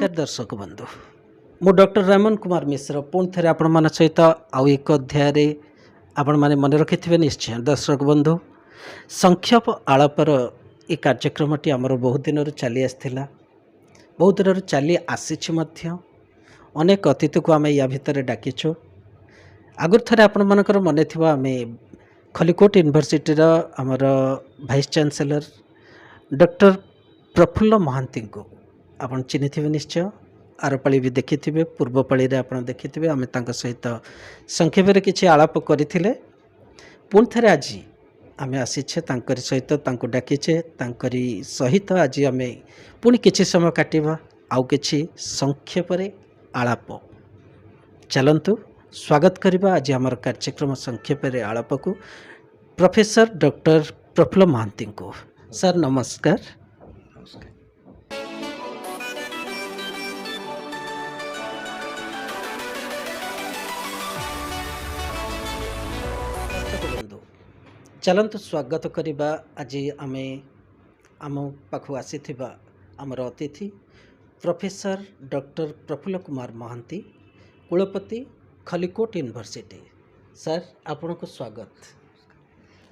ନମସ୍କାର ଦର୍ଶକ ବନ୍ଧୁ, ମୁଁ ଡକ୍ଟର ରମନ କୁମାର ମିଶ୍ର ପୁଣି ଥରେ ଆପଣମାନଙ୍କ ସହିତ ଆଉ ଏକ ଅଧ୍ୟାୟରେ। ଆପଣମାନେ ମନେ ରଖିଥିବେ ନିଶ୍ଚୟ ଦର୍ଶକ ବନ୍ଧୁ, ସଂକ୍ଷେପ ଆଳାପର ଏ କାର୍ଯ୍ୟକ୍ରମଟି ଆମର ବହୁତ ଦିନରୁ ଚାଲି ଆସିଥିଲା, ବହୁତ ଦିନରୁ ଚାଲି ଆସିଛି ମଧ୍ୟ। ଅନେକ ଅତିଥିକୁ ଆମେ ୟା ଭିତରେ ଡାକିଛୁ। ଆଗରୁ ଥରେ ଆପଣମାନଙ୍କର ମନେ ଥିବ, ଆମେ ଖଲିକୋଟ ୟୁନିଭର୍ସିଟିର ଆମର ଭାଇସ୍ ଚାନ୍ସେଲର ଡକ୍ଟର ପ୍ରଫୁଲ୍ଲ ମହାନ୍ତିଙ୍କୁ ଆପଣ ଚିହ୍ନିଥିବେ ନିଶ୍ଚୟ। ଆର ପାଳି ବି ଦେଖିଥିବେ, ପୂର୍ବ ପାଳିରେ ଆପଣ ଦେଖିଥିବେ, ଆମେ ତାଙ୍କ ସହିତ ସଂକ୍ଷେପରେ କିଛି ଆଳାପ କରିଥିଲେ। ପୁଣି ଥରେ ଆଜି ଆମେ ଆସିଛେ ତାଙ୍କରି ସହିତ, ତାଙ୍କୁ ଡାକିଛେ, ତାଙ୍କରି ସହିତ ଆଜି ଆମେ ପୁଣି କିଛି ସମୟ କାଟିବା ଆଉ କିଛି ସଂକ୍ଷେପରେ ଆଳାପ। ଚାଲନ୍ତୁ ସ୍ୱାଗତ କରିବା ଆଜି ଆମର କାର୍ଯ୍ୟକ୍ରମ ସଂକ୍ଷେପରେ ଆଳାପକୁ ପ୍ରଫେସର ଡକ୍ଟର ପ୍ରଫୁଲ୍ଲ ମହାନ୍ତିଙ୍କୁ। ସାର୍ ନମସ୍କାର। ନମସ୍କାର। ଦର୍ଶକ ବନ୍ଧୁ, ଚାଲନ୍ତୁ ସ୍ୱାଗତ କରିବା ଆଜି ଆମେ ଆମ ପାଖକୁ ଆସିଥିବା ଆମର ଅତିଥି ପ୍ରଫେସର ଡକ୍ଟର ପ୍ରଫୁଲ୍ଲ କୁମାର ମହାନ୍ତି, କୁଳପତି, ଖଲିକୋଟ ୟୁନିଭର୍ସିଟି। ସାର୍, ଆପଣଙ୍କୁ ସ୍ୱାଗତ।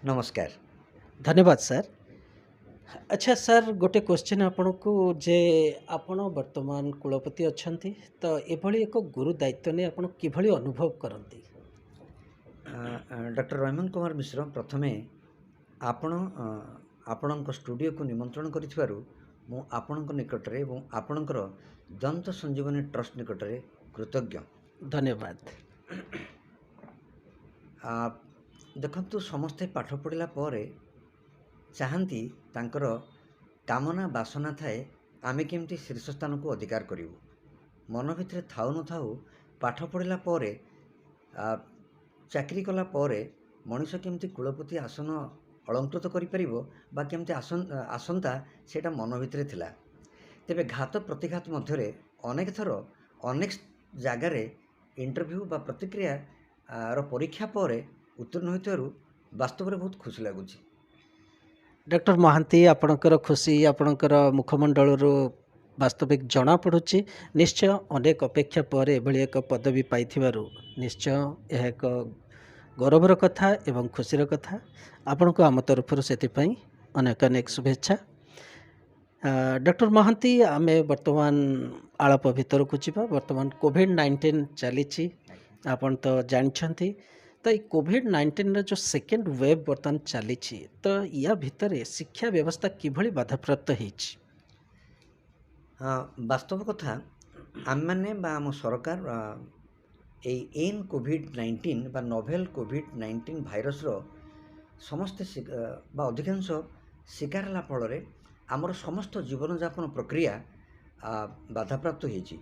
ନମସ୍କାର। ଧନ୍ୟବାଦ ସାର୍। ଆଚ୍ଛା ସାର୍, ଗୋଟେ କ୍ୱେଶ୍ଚିନ୍ ଆପଣଙ୍କୁ ଯେ ଆପଣ ବର୍ତ୍ତମାନ କୁଳପତି ଅଛନ୍ତି, ତ ଏଭଳି ଏକ ଗୁରୁ ଦାୟିତ୍ୱ ନେଇ ଆପଣ କିଭଳି ଅନୁଭବ କରନ୍ତି? ଡକ୍ଟର ରମନ କୁମାର ମିଶ୍ର, ପ୍ରଥମେ ଆପଣ ଆପଣଙ୍କ ଷ୍ଟୁଡ଼ିଓକୁ ନିମନ୍ତ୍ରଣ କରିଥିବାରୁ ମୁଁ ଆପଣଙ୍କ ନିକଟରେ ଏବଂ ଆପଣଙ୍କର ଦନ୍ତ ସଞ୍ଜୀବନୀ ଟ୍ରଷ୍ଟ ନିକଟରେ କୃତଜ୍ଞ। ଧନ୍ୟବାଦ। ଦେଖନ୍ତୁ, ସମସ୍ତେ ପାଠ ପଢ଼ିଲା ପରେ ଚାହାନ୍ତି, ତାଙ୍କର କାମନା ବାସନା ଥାଏ ଆମେ କେମିତି ଶୀର୍ଷ ସ୍ଥାନକୁ ଅଧିକାର କରିବୁ। ମନ ଭିତରେ ଥାଉ ନଥାଉ, ପାଠ ପଢ଼ିଲା ପରେ ଚାକିରି କଲା ପରେ ମଣିଷ କେମିତି କୁଳପତି ଆସନ ଅଳଙ୍କୃତ କରିପାରିବ ବା କେମିତି ଆସନ୍ତା, ସେଇଟା ମନ ଭିତରେ ଥିଲା। ତେବେ ଘାତ ପ୍ରତିଘାତ ମଧ୍ୟରେ ଅନେକ ଥର ଅନେକ ଜାଗାରେ ଇଣ୍ଟରଭ୍ୟୁ ବା ପ୍ରତିକ୍ରିୟା ର ପରୀକ୍ଷା ପରେ ଉତ୍ତୀର୍ଣ୍ଣ ହୋଇଥିବାରୁ ବାସ୍ତବରେ ବହୁତ ଖୁସି ଲାଗୁଛି। ଡକ୍ଟର ମହାନ୍ତି, ଆପଣଙ୍କର ଖୁସି ଆପଣଙ୍କର ମୁଖମଣ୍ଡଳରୁ ବାସ୍ତବିକ ଜଣାପଡ଼ୁଛି। ନିଶ୍ଚୟ ଅନେକ ଅପେକ୍ଷା ପରେ ଏଭଳି ଏକ ପଦବୀ ପାଇଥିବାରୁ ନିଶ୍ଚୟ ଏହା ଏକ ଗୌରବର କଥା ଏବଂ ଖୁସିର କଥା। ଆପଣଙ୍କୁ ଆମ ତରଫରୁ ସେଥିପାଇଁ ଅନେକ ଅନେକ ଶୁଭେଚ୍ଛା। ଡକ୍ଟର ମହାନ୍ତି, ଆମେ ବର୍ତ୍ତମାନ ଆଳାପ ଭିତରକୁ ଯିବା। ବର୍ତ୍ତମାନ କୋଭିଡ଼-19 ଚାଲିଛି, ଆପଣ ତ ଜାଣିଛନ୍ତି। ତ ଏଇ କୋଭିଡ଼-19ର ଯେଉଁ ସେକେଣ୍ଡ ୱେଭ୍ ବର୍ତ୍ତମାନ ଚାଲିଛି, ତ ୟା ଭିତରେ ଶିକ୍ଷା ବ୍ୟବସ୍ଥା କିଭଳି ବାଧାପ୍ରାପ୍ତ ହେଇଛି? ହଁ, ବାସ୍ତବ କଥା, ଆମେମାନେ ବା ଆମ ସରକାର ଏଇ ଏନ୍ କୋଭିଡ଼-19 ବା ନୋଭେଲ୍ କୋଭିଡ଼-19 ଭାଇରସର ସମସ୍ତେ ବା ଅଧିକାଂଶ ଶିକାର ହେଲା ଫଳରେ ଆମର ସମସ୍ତ ଜୀବନଯାପନ ପ୍ରକ୍ରିୟା ବାଧାପ୍ରାପ୍ତ ହେଇଛି।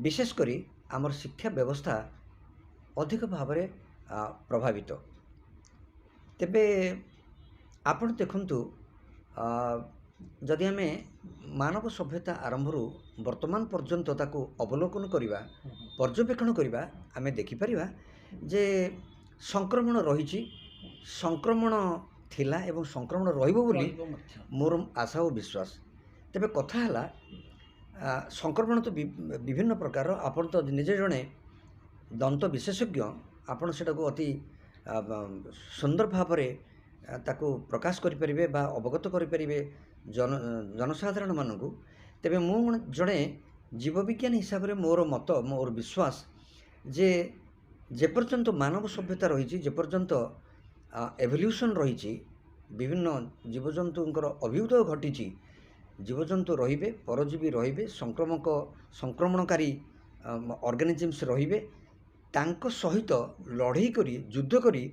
ବିଶେଷ କରି ଆମର ଶିକ୍ଷା ବ୍ୟବସ୍ଥା ଅଧିକ ଭାବରେ ପ୍ରଭାବିତ। ତେବେ ଆପଣ ଦେଖନ୍ତୁ, ଯଦି ଆମେ ମାନବ ସଭ୍ୟତା ଆରମ୍ଭରୁ ବର୍ତ୍ତମାନ ପର୍ଯ୍ୟନ୍ତ ତାକୁ ଅବଲୋକନ କରିବା, ପର୍ଯ୍ୟବେକ୍ଷଣ କରିବା, ଆମେ ଦେଖିପାରିବା ଯେ ସଂକ୍ରମଣ ରହିଛି, ସଂକ୍ରମଣ ଥିଲା ଏବଂ ସଂକ୍ରମଣ ରହିବ ବୋଲି ରହିବ ମଧ୍ୟ ମୋର ଆଶା ଓ ବିଶ୍ୱାସ। ତେବେ କଥା ହେଲା, ସଂକ୍ରମଣ ତ ବିଭିନ୍ନ ପ୍ରକାରର। ଆପଣ ତ ନିଜେ ଜଣେ ଦନ୍ତ ବିଶେଷଜ୍ଞ, ଆପଣ ସେଟାକୁ ଅତି ସୁନ୍ଦର ଭାବରେ ତାକୁ ପ୍ରକାଶ କରିପାରିବେ ବା ଅବଗତ କରିପାରିବେ ଜନସାଧାରଣମାନଙ୍କୁ। ତେବେ ମୁଁ ଜଣେ ଜୀବବିଜ୍ଞାନୀ ହିସାବରେ ମୋର ମତ, ମୋର ବିଶ୍ୱାସ ଯେ ଯେପର୍ଯ୍ୟନ୍ତ ମାନବ ସଭ୍ୟତା ରହିଛି, ଯେପର୍ଯ୍ୟନ୍ତ ଏଭଲ୍ୟୁସନ୍ ରହିଛି, ବିଭିନ୍ନ ଜୀବଜନ୍ତୁଙ୍କର ଅଭ୍ୟୁଦୟ ଘଟିଛି, ଜୀବଜନ୍ତୁ ରହିବେ, ପରଜୀବୀ ରହିବେ, ସଂକ୍ରମଣକାରୀ ଅର୍ଗାନିଜିମ୍ସ ରହିବେ। ତାଙ୍କ ସହିତ ଲଢ଼େଇ କରି, ଯୁଦ୍ଧ କରି,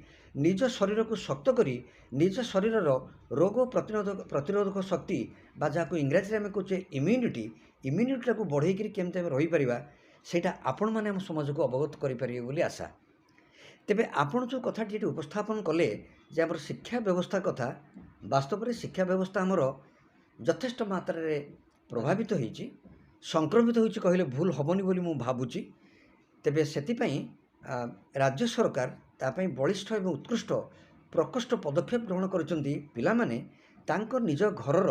ନିଜ ଶରୀରକୁ ଶକ୍ତ କରି, ନିଜ ଶରୀରର ରୋଗ ପ୍ରତିରୋଧକ ଶକ୍ତି ବା ଯାହାକୁ ଇଂରାଜୀରେ ଆମେ କହୁଛେ ଇମ୍ୟୁନିଟି, ଇମ୍ୟୁନିଟିଟାକୁ ବଢ଼େଇକିରି କେମିତି ଆମେ ରହିପାରିବା, ସେଇଟା ଆପଣମାନେ ଆମ ସମାଜକୁ ଅବଗତ କରିପାରିବେ ବୋଲି ଆଶା। ତେବେ ଆପଣ ଯେଉଁ କଥାଟି ଏଠି ଉପସ୍ଥାପନ କଲେ ଯେ ଆମର ଶିକ୍ଷା ବ୍ୟବସ୍ଥା କଥା, ବାସ୍ତବରେ ଶିକ୍ଷା ବ୍ୟବସ୍ଥା ଆମର ଯଥେଷ୍ଟ ମାତ୍ରାରେ ପ୍ରଭାବିତ ହେଇଛି, ସଂକ୍ରମିତ ହୋଇଛି କହିଲେ ଭୁଲ ହେବନି ବୋଲି ମୁଁ ଭାବୁଛି। ତେବେ ସେଥିପାଇଁ ରାଜ୍ୟ ସରକାର ତା ପାଇଁ ବଳିଷ୍ଠ ଏବଂ ଉତ୍କୃଷ୍ଟ ପ୍ରକୃଷ୍ଟ ପଦକ୍ଷେପ ଗ୍ରହଣ କରିଛନ୍ତି। ପିଲାମାନେ ତାଙ୍କ ନିଜ ଘରର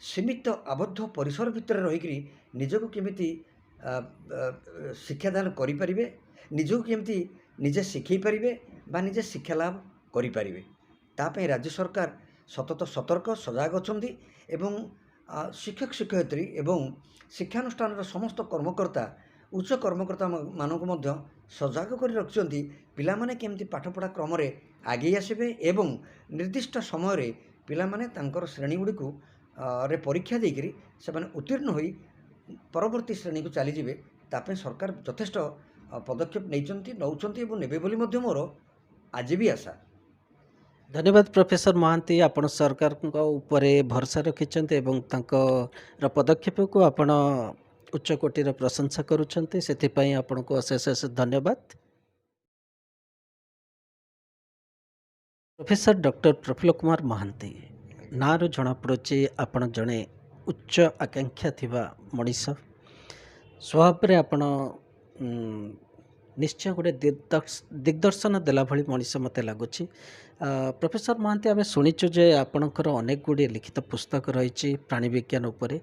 ସୀମିତ ଆବଦ୍ଧ ପରିସର ଭିତରେ ରହିକରି ନିଜକୁ କେମିତି ଶିକ୍ଷାଦାନ କରିପାରିବେ, ନିଜକୁ କେମିତି ନିଜେ ଶିଖାଇ ପାରିବେ ବା ନିଜେ ଶିକ୍ଷା ଲାଭ କରିପାରିବେ, ତା ପାଇଁ ରାଜ୍ୟ ସରକାର ସତତ ସତର୍କ ସଜାଗ ଅଛନ୍ତି ଏବଂ ଶିକ୍ଷକ ଶିକ୍ଷୟିତ୍ରୀ ଏବଂ ଶିକ୍ଷାନୁଷ୍ଠାନର ସମସ୍ତ କର୍ମକର୍ତ୍ତା, ଉଚ୍ଚ କର୍ମକର୍ତ୍ତା ମାନଙ୍କୁ ମଧ୍ୟ ସଜାଗ କରି ରଖିଛନ୍ତି, ପିଲାମାନେ କେମିତି ପାଠପଢ଼ା କ୍ରମରେ ଆଗେଇ ଆସିବେ ଏବଂ ନିର୍ଦ୍ଦିଷ୍ଟ ସମୟରେ ପିଲାମାନେ ତାଙ୍କର ଶ୍ରେଣୀ ଗୁଡ଼ିକୁ ରେ ପରୀକ୍ଷା ଦେଇକରି ସେମାନେ ଉତ୍ତୀର୍ଣ୍ଣ ହୋଇ ପରବର୍ତ୍ତୀ ଶ୍ରେଣୀକୁ ଚାଲିଯିବେ, ତା ପାଇଁ ସରକାର ଯଥେଷ୍ଟ ପଦକ୍ଷେପ ନେଇଛନ୍ତି, ନେଉଛନ୍ତି ଏବଂ ନେବେ ବୋଲି ମଧ୍ୟ ମୋର ଆଜି ବି ଆଶା। ଧନ୍ୟବାଦ ପ୍ରଫେସର ମହାନ୍ତି। ଆପଣ ସରକାରଙ୍କ ଉପରେ ଭରସା ରଖିଛନ୍ତି ଏବଂ ତାଙ୍କର ପଦକ୍ଷେପକୁ ଆପଣ ଉଚ୍ଚକୋଟୀର ପ୍ରଶଂସା କରୁଛନ୍ତି, ସେଥିପାଇଁ ଆପଣଙ୍କୁ ଅଶେଷ ଅଶେଷ ଧନ୍ୟବାଦ। ପ୍ରଫେସର ଡକ୍ଟର ପ୍ରଫୁଲ୍ଲ କୁମାର ମହାନ୍ତି, ନାଁରୁ ଜଣାପଡ଼ୁଛି ଆପଣ ଜଣେ ଉଚ୍ଚ ଆକାଂକ୍ଷା ଥିବା ମଣିଷ। ସ୍ୱଭାବରେ ଆପଣ ନିଶ୍ଚୟ ଗୋଟେ ଦିଗ୍ଦର୍ଶନ ଦେଲା ଭଳି ମଣିଷ ମୋତେ ଲାଗୁଛି। ପ୍ରଫେସର ମହାନ୍ତି, ଆମେ ଶୁଣିଛୁ ଯେ ଆପଣଙ୍କର ଅନେକ ଗୁଡ଼ିଏ ଲିଖିତ ପୁସ୍ତକ ରହିଛି ପ୍ରାଣୀ ବିଜ୍ଞାନ ଉପରେ।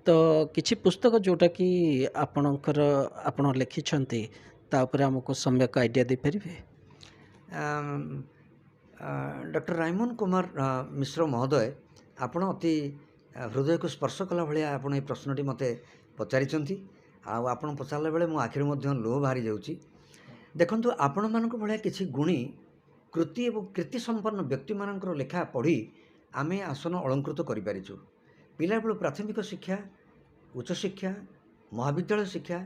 ତ କିଛି ପୁସ୍ତକ ଯେଉଁଟାକି ଆପଣଙ୍କର ଆପଣ ଲେଖିଛନ୍ତି, ତା ଉପରେ ଆମକୁ ସମ୍ୟକ ଆଇଡ଼ିଆ ଦେଇପାରିବେ? ଡକ୍ଟର ରାଇମୋହନ କୁମାର ମିଶ୍ର ମହୋଦୟ, ଆପଣ ଅତି ହୃଦୟକୁ ସ୍ପର୍ଶ କଲା ଭଳିଆ ଆପଣ ଏ ପ୍ରଶ୍ନଟି ମୋତେ ପଚାରିଛନ୍ତି, ଆଉ ଆପଣ ପଚାରିଲା ବେଳେ ମୋ ଆଖିରୁ ମଧ୍ୟ ଲୁହ ବାହାରି ଯାଉଛି। ଦେଖନ୍ତୁ, ଆପଣମାନଙ୍କ ଭଳିଆ କିଛି ଗୁଣୀ କୃତି ଏବଂ କୀର୍ତ୍ତି ସମ୍ପନ୍ନ ବ୍ୟକ୍ତିମାନଙ୍କର ଲେଖା ପଢ଼ି ଆମେ ଆସନ ଅଳଙ୍କୃତ କରିପାରିଛୁ। ପିଲାବେଳୁ ପ୍ରାଥମିକ ଶିକ୍ଷା, ଉଚ୍ଚଶିକ୍ଷା, ମହାବିଦ୍ୟାଳୟ ଶିକ୍ଷା,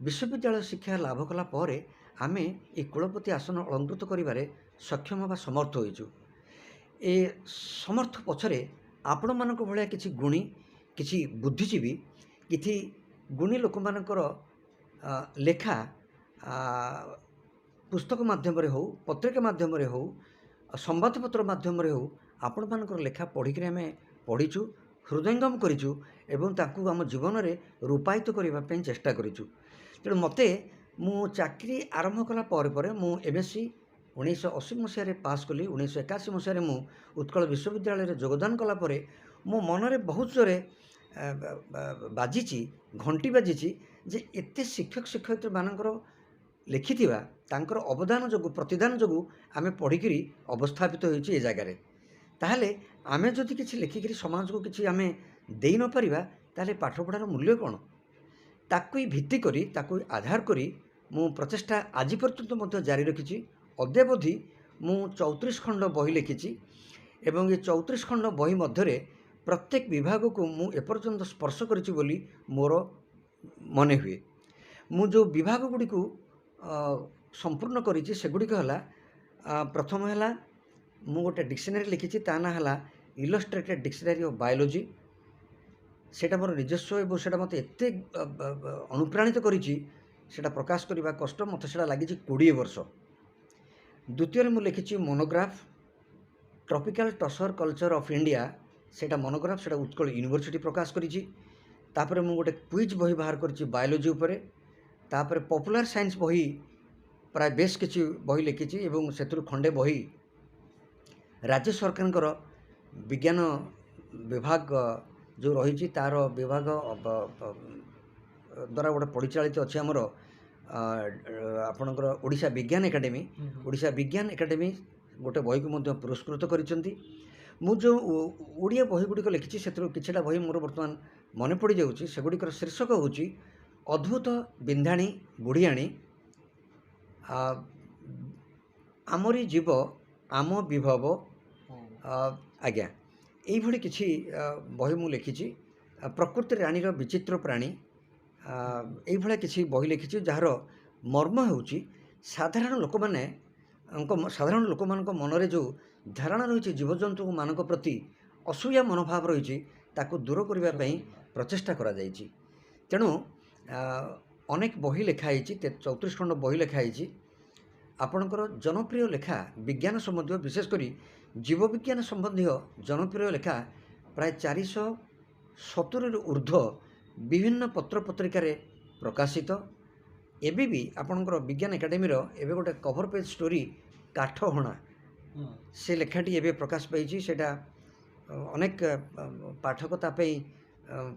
ବିଶ୍ୱବିଦ୍ୟାଳୟ ଶିକ୍ଷା ଲାଭ କଲା ପରେ ଆମେ ଏ କୁଳପତି ଆସନ ଅଳଙ୍କୃତ କରିବାରେ ସକ୍ଷମ ବା ସମର୍ଥ ହୋଇଛୁ। ଏ ସମର୍ଥ ପଛରେ ଆପଣମାନଙ୍କ ଭଳିଆ କିଛି ଗୁଣୀ, କିଛି ବୁଦ୍ଧିଜୀବୀ, କିଛି ଗୁଣୀ ଲୋକମାନଙ୍କର ଲେଖା ପୁସ୍ତକ ମାଧ୍ୟମରେ ହେଉ, ପତ୍ରିକା ମାଧ୍ୟମରେ ହେଉ, ସମ୍ବାଦପତ୍ର ମାଧ୍ୟମରେ ହେଉ, ଆପଣମାନଙ୍କର ଲେଖା ପଢ଼ିକରି ଆମେ ପଢ଼ିଛୁ, ହୃଦୟଙ୍ଗମ କରିଛୁ ଏବଂ ତାକୁ ଆମ ଜୀବନରେ ରୂପାୟିତ କରିବା ପାଇଁ ଚେଷ୍ଟା କରିଛୁ। ତେଣୁ ମୋତେ ମୁଁ ଚାକିରି ଆରମ୍ଭ କଲା ପରେ ପରେ ମୁଁ MSc 1980 ମସିହାରେ ପାସ୍ କଲି। 1981 ମସିହାରେ ମୁଁ ଉତ୍କଳ ବିଶ୍ୱବିଦ୍ୟାଳୟରେ ଯୋଗଦାନ କଲା ପରେ ମୋ ମନରେ ବହୁତ ଜୋରେ ବାଜିଛି, ଘଣ୍ଟି ବାଜିଛି ଯେ ଏତେ ଶିକ୍ଷକ ଶିକ୍ଷୟିତ୍ରୀମାନଙ୍କର ଲେଖିଥିବା ତାଙ୍କର ଅବଦାନ ଯୋଗୁଁ, ପ୍ରତିଦାନ ଯୋଗୁଁ ଆମେ ପଢ଼ିକିରି ଅବସ୍ଥାପିତ ହୋଇଛୁ ଏ ଜାଗାରେ। ତାହେଲେ ଆମେ ଯଦି କିଛି ଲେଖିକିରି ସମାଜକୁ କିଛି ଆମେ ଦେଇ ନପାରିବା, ତାହେଲେ ପାଠପଢ଼ାର ମୂଲ୍ୟ କ'ଣ? ତାକୁ ଭିତ୍ତି କରି, ତାକୁ ଆଧାର କରି ମୁଁ ପ୍ରଚେଷ୍ଟା ଆଜି ପର୍ଯ୍ୟନ୍ତ ମଧ୍ୟ ଜାରି ରଖିଛି। ଅଦ୍ୟାବଧି ମୁଁ 34 ଖଣ୍ଡ ବହି ଲେଖିଛି ଏବଂ ଏ 34 ଖଣ୍ଡ ବହି ମଧ୍ୟରେ ପ୍ରତ୍ୟେକ ବିଭାଗକୁ ମୁଁ ଏପର୍ଯ୍ୟନ୍ତ ସ୍ପର୍ଶ କରିଛି ବୋଲି ମୋର ମନେ ହୁଏ। ମୁଁ ଯେଉଁ ବିଭାଗ ଗୁଡ଼ିକୁ ସମ୍ପୂର୍ଣ୍ଣ କରିଛି ସେଗୁଡ଼ିକ ହେଲା, ପ୍ରଥମ ହେଲା ମୁଁ ଗୋଟେ ଡିକ୍ସନାରୀ ଲେଖିଛି, ତା ନାଁ ହେଲା ଇଲଷ୍ଟ୍ରେଟେଡ଼ ଡିକ୍ସନାରୀ ଅଫ୍ ବାୟୋଲୋଜି। ସେଇଟା ମୋର ନିଜସ୍ୱ ଏବଂ ସେଇଟା ମୋତେ ଏତେ ଅନୁପ୍ରାଣିତ କରିଛି, ସେଇଟା ପ୍ରକାଶ କରିବା କଷ୍ଟ, ମୋତେ ସେଇଟା ଲାଗିଛି 20 ବର୍ଷ। ଦ୍ୱିତୀୟରେ ମୁଁ ଲେଖିଛି monograph tropical tasar culture of India, ସେଇଟା ମନୋଗ୍ରାଫ, ସେଇଟା ଉତ୍କଳ ୟୁନିଭର୍ସିଟି ପ୍ରକାଶ କରିଛି। ତାପରେ ମୁଁ ଗୋଟେ କୁଇଜ୍ ବହି ବାହାର କରିଛି ବାୟୋଲୋଜି ଉପରେ। ତାପରେ ପପୁଲାର ସାଇନ୍ସ ବହି ପ୍ରାୟ ବେଶ କିଛି ବହି ଲେଖିଛି ଏବଂ ସେଥିରୁ ଖଣ୍ଡେ ବହି ରାଜ୍ୟ ସରକାରଙ୍କର ବିଜ୍ଞାନ ବିଭାଗ ଯେଉଁ ରହିଛି ତା'ର ବିଭାଗ ଦ୍ୱାରା ଗୋଟେ ପରିଚାଳିତ ଅଛି ଆମର ଆପଣଙ୍କର ଓଡ଼ିଶା ବିଜ୍ଞାନ ଏକାଡେମୀ। ଓଡ଼ିଶା ବିଜ୍ଞାନ ଏକାଡେମୀ ଗୋଟେ ବହିକୁ ମଧ୍ୟ ପୁରସ୍କୃତ କରିଛନ୍ତି। ମୁଁ ଯେଉଁ ଓଡ଼ିଆ ବହି ଗୁଡ଼ିକ ଲେଖିଛି ସେଥିରୁ କିଛିଟା ବହି ମୋର ବର୍ତ୍ତମାନ ମନେ ପଡ଼ିଯାଉଛି। ସେଗୁଡ଼ିକର ଶୀର୍ଷକ ହେଉଛି ଅଦ୍ଭୁତ ବିନ୍ଧାଣୀ ବୁଢ଼ିଆଣୀ, ଆମରି ଜୀବ ଆମ ବିଭବ, ଆଜ୍ଞା ଏଇଭଳି କିଛି ବହି ମୁଁ ଲେଖିଛି। ପ୍ରକୃତି ରାଣୀର ବିଚିତ୍ର ପ୍ରାଣୀ, ଏଇଭଳିଆ କିଛି ବହି ଲେଖିଛି ଯାହାର ମର୍ମ ହେଉଛି ସାଧାରଣ ଲୋକମାନେ ସାଧାରଣ ଲୋକମାନଙ୍କ ମନରେ ଯେଉଁ ଧାରଣା ରହିଛି ଜୀବଜନ୍ତୁମାନଙ୍କ ପ୍ରତି ଅସୂୟା ମନୋଭାବ ରହିଛି ତାକୁ ଦୂର କରିବା ପାଇଁ ପ୍ରଚେଷ୍ଟା କରାଯାଇଛି। ତେଣୁ ଅନେକ ବହି ଲେଖା ହେଇଛି, 34 ଖଣ୍ଡ ବହି ଲେଖା ହେଇଛି। ଆପଣଙ୍କର ଜନପ୍ରିୟ ଲେଖା ବିଜ୍ଞାନ ସମ୍ବନ୍ଧୀୟ, ବିଶେଷ କରି ଜୀବବିଜ୍ଞାନ ସମ୍ବନ୍ଧୀୟ ଜନପ୍ରିୟ ଲେଖା ପ୍ରାୟ 470ରୁ ଉର୍ଦ୍ଧ୍ୱ ବିଭିନ୍ନ ପତ୍ରପତ୍ରିକାରେ ପ୍ରକାଶିତ। ଏବେ ବି ଆପଣଙ୍କର ବିଜ୍ଞାନ ଏକାଡେମୀର ଏବେ ଗୋଟେ କଭର ପେଜ୍ ଷ୍ଟୋରି କାଠ ହଣା, ସେ ଲେଖାଟି ଏବେ ପ୍ରକାଶ ପାଇଛି। ସେଇଟା ଅନେକ ପାଠକ ତା ପାଇଁ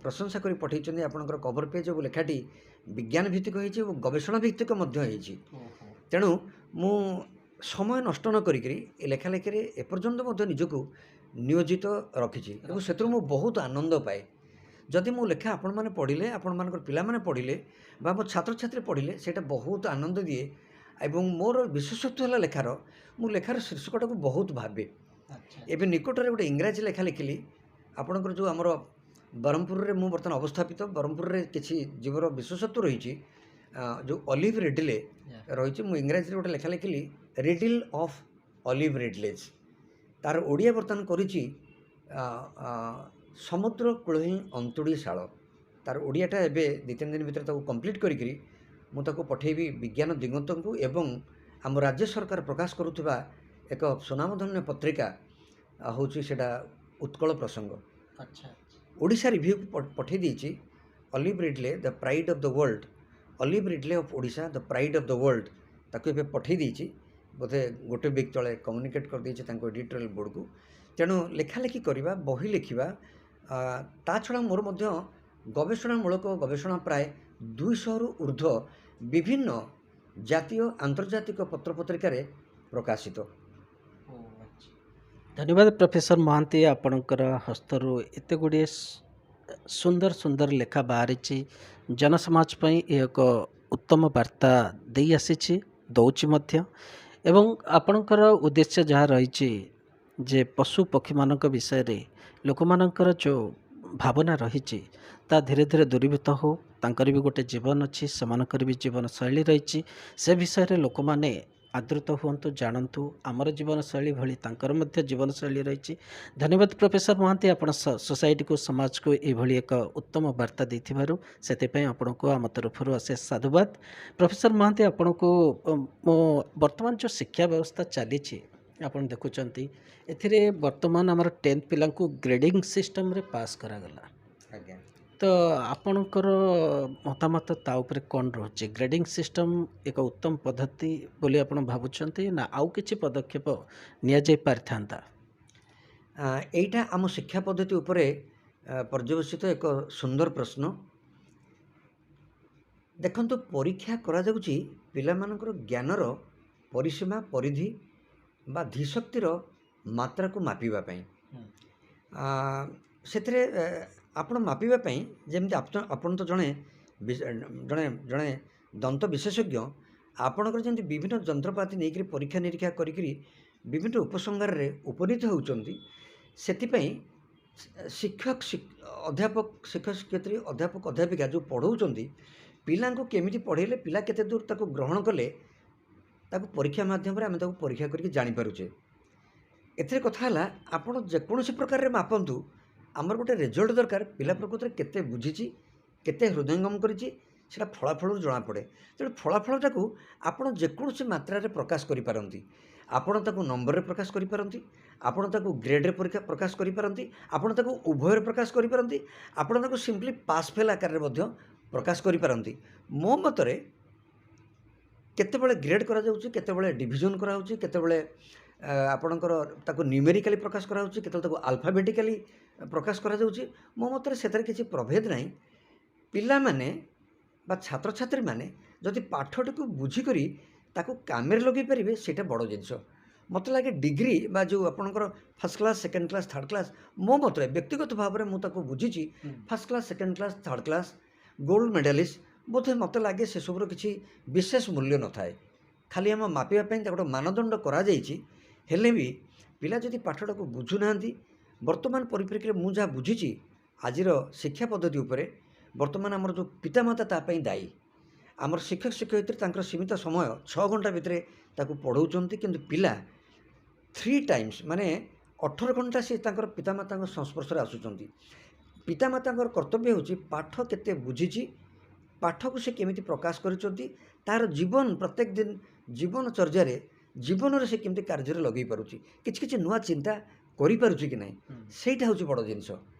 ପ୍ରଶଂସା କରି ପଠାଇଛନ୍ତି, ଆପଣଙ୍କର କଭର ପେଜ୍ ଏବଂ ଲେଖାଟି ବିଜ୍ଞାନ ଭିତ୍ତିକ ହେଇଛି ଏବଂ ଗବେଷଣା ଭିତ୍ତିକ ମଧ୍ୟ ହେଇଛି। ତେଣୁ ମୁଁ ସମୟ ନଷ୍ଟ ନ କରିକିରି ଏ ଲେଖାଲେଖିରେ ଏପର୍ଯ୍ୟନ୍ତ ମଧ୍ୟ ନିଜକୁ ନିୟୋଜିତ ରଖିଛି ଏବଂ ସେଥିରୁ ମୁଁ ବହୁତ ଆନନ୍ଦ ପାଏ। ଯଦି ମୋ ଲେଖା ଆପଣମାନେ ପଢ଼ିଲେ, ଆପଣମାନଙ୍କର ପିଲାମାନେ ପଢ଼ିଲେ ବା ମୋ ଛାତ୍ରଛାତ୍ରୀ ପଢ଼ିଲେ, ସେଇଟା ବହୁତ ଆନନ୍ଦ ଦିଏ। ଏବଂ ମୋର ବିଶେଷତ୍ୱ ହେଲା ଲେଖାର, ମୁଁ ଲେଖାର ଶୀର୍ଷକଟାକୁ ବହୁତ ଭାବେ। ଏବେ ନିକଟରେ ଗୋଟେ ଇଂରାଜୀ ଲେଖା ଲେଖିଲି। ଆପଣଙ୍କର ଯେଉଁ ଆମର ବ୍ରହ୍ମପୁରରେ ମୁଁ ବର୍ତ୍ତମାନ ଅବସ୍ଥାପିତ, ବ୍ରହ୍ମପୁରରେ କିଛି ଜୀବର ବିଶେଷତ୍ୱ ରହିଛି, ଯେଉଁ ଅଲିଭ୍ ରିଡିଲେ ରହିଛି। ମୁଁ ଇଂରାଜୀରେ ଗୋଟେ ଲେଖା ଲେଖିଲି, ରିଡିଲ୍ ଅଫ୍ ଅଲିଭ୍ ରିଡଲେଜ୍। ତାର ଓଡ଼ିଆ ବର୍ତ୍ତମାନ କରିଛି ସମୁଦ୍ର କୂଳ ହିଁ ଅନ୍ତୁଡ଼ି ଶାଳ। ତାର ଓଡ଼ିଆଟା ଏବେ 2-3 ଦିନ ଭିତରେ ତାକୁ କମ୍ପ୍ଲିଟ୍ କରିକିରି ମୁଁ ତାକୁ ପଠେଇବି ବିଜ୍ଞାନ ଦିଗନ୍ତଙ୍କୁ ଏବଂ ଆମ ରାଜ୍ୟ ସରକାର ପ୍ରକାଶ କରୁଥିବା ଏକ ସୁନାମଧନ୍ୟ ପତ୍ରିକା ହେଉଛି ସେଇଟା ଉତ୍କଳ ପ୍ରସଙ୍ଗ। ଓଡ଼ିଶା ରିଭ୍ୟୁକୁ ପଠେଇ ଦେଇଛି, Olive ridley the pride of the world, olive ridley of Odisha the pride of the world. ତାକୁ ଏବେ ପଠେଇ ଦେଇଛି, ବୋଧେ ଗୋଟେ ୱିକ୍ ତଳେ କମ୍ୟୁନିକେଟ୍ କରିଦେଇଛି ତାଙ୍କ ଏଡ଼ିଟୋରିଆଲ୍ ବୋର୍ଡ଼କୁ। ତେଣୁ ଲେଖାଲେଖି କରିବା, ବହି ଲେଖିବା, ତା ଛଡ଼ା ମୋର ମଧ୍ୟ ଗବେଷଣାମୂଳକ ଗବେଷଣା ପ୍ରାୟ 200ରୁ ଉର୍ଦ୍ଧ୍ୱ ବିଭିନ୍ନ ଜାତୀୟ ଆନ୍ତର୍ଜାତିକ ପତ୍ରପତ୍ରିକାରେ ପ୍ରକାଶିତ। ଧନ୍ୟବାଦ ପ୍ରଫେସର ମହାନ୍ତି, ଆପଣଙ୍କର ହସ୍ତରୁ ଏତେ ଗୁଡ଼ିଏ ସୁନ୍ଦର ସୁନ୍ଦର ଲେଖା ବାହାରିଛି। ଜନସମାଜ ପାଇଁ ଏହା ଏକ ଉତ୍ତମ ବାର୍ତ୍ତା ଦେଇ ଆସିଛି, ଦେଉଛି ମଧ୍ୟ। ଏବଂ ଆପଣଙ୍କର ଉଦ୍ଦେଶ୍ୟ ଯାହା ରହିଛି ଯେ ପଶୁ ପକ୍ଷୀମାନଙ୍କ ବିଷୟରେ ଲୋକମାନଙ୍କର ଯେଉଁ ଭାବନା ରହିଛି ତା ଧୀରେ ଧୀରେ ଦୂରୀଭୂତ ହେଉ। ତାଙ୍କର ବି ଗୋଟେ ଜୀବନ ଅଛି, ସେମାନଙ୍କର ବି ଜୀବନଶୈଳୀ ରହିଛି, ସେ ବିଷୟରେ ଲୋକମାନେ ଆଦୃତ ହୁଅନ୍ତୁ, ଜାଣନ୍ତୁ ଆମର ଜୀବନଶୈଳୀ ଭଳି ତାଙ୍କର ମଧ୍ୟ ଜୀବନଶୈଳୀ ରହିଛି। ଧନ୍ୟବାଦ ପ୍ରଫେସର ମହାନ୍ତି, ଆପଣ ସୋସାଇଟିକୁ, ସମାଜକୁ ଏଇଭଳି ଏକ ଉତ୍ତମ ବାର୍ତ୍ତା ଦେଇଥିବାରୁ ସେଥିପାଇଁ ଆପଣଙ୍କୁ ଆମ ତରଫରୁ ଅଶେଷ ସାଧୁବାଦ। ପ୍ରଫେସର ମହାନ୍ତି, ଆପଣଙ୍କୁ ମୁଁ ବର୍ତ୍ତମାନ ଯେଉଁ ଶିକ୍ଷା ବ୍ୟବସ୍ଥା ଚାଲିଛି ଆପଣ ଦେଖୁଛନ୍ତି, ଏଥିରେ ବର୍ତ୍ତମାନ ଆମର 10th ପିଲାଙ୍କୁ ଗ୍ରେଡ଼ିଂ ସିଷ୍ଟମ୍ରେ ପାସ୍ କରାଗଲା। ତ ଆପଣଙ୍କର ମତାମତ ତା ଉପରେ କ'ଣ ରହୁଛି? ଗ୍ରେଡ଼ିଂ ସିଷ୍ଟମ୍ ଏକ ଉତ୍ତମ ପଦ୍ଧତି ବୋଲି ଆପଣ ଭାବୁଛନ୍ତି ନା ଆଉ କିଛି ପଦକ୍ଷେପ ନିଆଯାଇ ପାରିଥାନ୍ତା? ଏଇଟା ଆମ ଶିକ୍ଷା ପଦ୍ଧତି ଉପରେ ପର୍ଯ୍ୟବସିତ ଏକ ସୁନ୍ଦର ପ୍ରଶ୍ନ। ଦେଖନ୍ତୁ, ପରୀକ୍ଷା କରାଯାଉଛି ପିଲାମାନଙ୍କର ଜ୍ଞାନର ପରିସୀମା, ପରିଧି ବା ଧୀଶକ୍ତିର ମାତ୍ରାକୁ ମାପିବା ପାଇଁ। ସେଥିରେ ଆପଣ ମାପିବା ପାଇଁ ଯେମିତି ଆପଣ ତ ଜଣେ ଜଣେ ଜଣେ ଦନ୍ତ ବିଶେଷଜ୍ଞ, ଆପଣଙ୍କର ଯେମିତି ବିଭିନ୍ନ ଯନ୍ତ୍ରପାତି ନେଇକରି ପରୀକ୍ଷା ନିରୀକ୍ଷା କରିକିରି ବିଭିନ୍ନ ଉପସଂହାରରେ ଉପନୀତ ହେଉଛନ୍ତି, ସେଥିପାଇଁ ଶିକ୍ଷକ ଅଧ୍ୟାପକ, ଶିକ୍ଷକ ଶିକ୍ଷୟିତ୍ରୀ, ଅଧ୍ୟାପକ ଅଧ୍ୟାପିକା ଯେଉଁ ପଢ଼ଉଛନ୍ତି ପିଲାଙ୍କୁ, କେମିତି ପଢ଼େଇଲେ ପିଲା କେତେ ଦୂର ତାକୁ ଗ୍ରହଣ କଲେ, ତାକୁ ପରୀକ୍ଷା ମାଧ୍ୟମରେ ଆମେ ତାକୁ ପରୀକ୍ଷା କରିକି ଜାଣିପାରୁଛେ। ଏଥିରେ କଥା ହେଲା, ଆପଣ ଯେକୌଣସି ପ୍ରକାରରେ ମାପନ୍ତୁ, ଆମର ଗୋଟେ ରେଜଲ୍ଟ ଦରକାର। ପିଲା ପ୍ରକୃତରେ କେତେ ବୁଝିଛି, କେତେ ହୃଦୟଙ୍ଗମ କରିଛି, ସେଇଟା ଫଳାଫଳରୁ ଜଣାପଡ଼େ। ତେଣୁ ଫଳାଫଳଟାକୁ ଆପଣ ଯେକୌଣସି ମାତ୍ରାରେ ପ୍ରକାଶ କରିପାରନ୍ତି। ଆପଣ ତାକୁ ନମ୍ବରରେ ପ୍ରକାଶ କରିପାରନ୍ତି, ଆପଣ ତାକୁ ଗ୍ରେଡ଼ରେ ପ୍ରକାଶ କରିପାରନ୍ତି, ଆପଣ ତାକୁ ଉଭୟରେ ପ୍ରକାଶ କରିପାରନ୍ତି, ଆପଣ ତାକୁ ସିମ୍ପଲି ପାସ୍ ଫେଲ୍ ଆକାରରେ ମଧ୍ୟ ପ୍ରକାଶ କରିପାରନ୍ତି। ମୋ ମତରେ କେତେବେଳେ ଗ୍ରେଡ଼୍ କରାଯାଉଛି, କେତେବେଳେ ଡିଭିଜନ୍ କରାହେଉଛି, କେତେବେଳେ ଆପଣଙ୍କର ତାକୁ ନ୍ୟୁମେରିକାଲି ପ୍ରକାଶ କରାହେଉଛି, କେତେବେଳେ ତାକୁ ଆଲଫାବେଟିକାଲି ପ୍ରକାଶ କରାଯାଉଛି, ମୋ ମତରେ ସେଥିରେ କିଛି ପ୍ରଭେଦ ନାହିଁ। ପିଲାମାନେ ବା ଛାତ୍ରଛାତ୍ରୀମାନେ ଯଦି ପାଠଟିକୁ ବୁଝିକରି ତାକୁ କାମରେ ଲଗାଇ ପାରିବେ, ସେଇଟା ବଡ଼ ଜିନିଷ। ମୋତେ ଲାଗେ ଡିଗ୍ରୀ ବା ଯେଉଁ ଆପଣଙ୍କର first class, second class, third class, ମୋ ମତରେ ବ୍ୟକ୍ତିଗତ ଭାବରେ ମୁଁ ତାକୁ ବୁଝିଛି, first class, second class, third class, gold medalist, ବୋଧେ ମୋତେ ଲାଗେ ସେସବୁର କିଛି ବିଶେଷ ମୂଲ୍ୟ ନଥାଏ। ଖାଲି ଆମ ମାପିବା ପାଇଁ ତାକୁ ଗୋଟେ ମାନଦଣ୍ଡ କରାଯାଇଛି। ହେଲେ ବି ପିଲା ଯଦି ପାଠଟାକୁ ବୁଝୁନାହାନ୍ତି, ବର୍ତ୍ତମାନ ପରିପ୍ରେକ୍ଷୀରେ ମୁଁ ଯାହା ବୁଝିଛି ଆଜିର ଶିକ୍ଷା ପଦ୍ଧତି ଉପରେ, ବର୍ତ୍ତମାନ ଆମର ଯେଉଁ ପିତାମାତା ତା ପାଇଁ ଦାୟୀ। ଆମର ଶିକ୍ଷକ ଶିକ୍ଷୟିତ୍ରୀ ତାଙ୍କର ସୀମିତ ସମୟ 6 ଘଣ୍ଟା ଭିତରେ ତାକୁ ପଢ଼ଉଛନ୍ତି, କିନ୍ତୁ ପିଲା 3 ଟାଇମ୍ସ ମାନେ 18 ଘଣ୍ଟା ସେ ତାଙ୍କର ପିତାମାତାଙ୍କ ସଂସ୍ପର୍ଶରେ ଆସୁଛନ୍ତି। ପିତାମାତାଙ୍କର କର୍ତ୍ତବ୍ୟ ହେଉଛି ପାଠ କେତେ ବୁଝିଛି, ପାଠକୁ ସେ କେମିତି ପ୍ରକାଶ କରିଛନ୍ତି, ତାର ଜୀବନ ପ୍ରତ୍ୟେକ ଦିନ ଜୀବନଚର୍ଯ୍ୟାରେ ଜୀବନରେ ସେ କେମିତି କାର୍ଯ୍ୟରେ ଲଗେଇ ପାରୁଛି, କିଛି କିଛି ନୂଆ ଚିନ୍ତା କରିପାରୁଛି କି ନାହିଁ, ସେଇଟା ହେଉଛି ବଡ଼ ଜିନିଷ।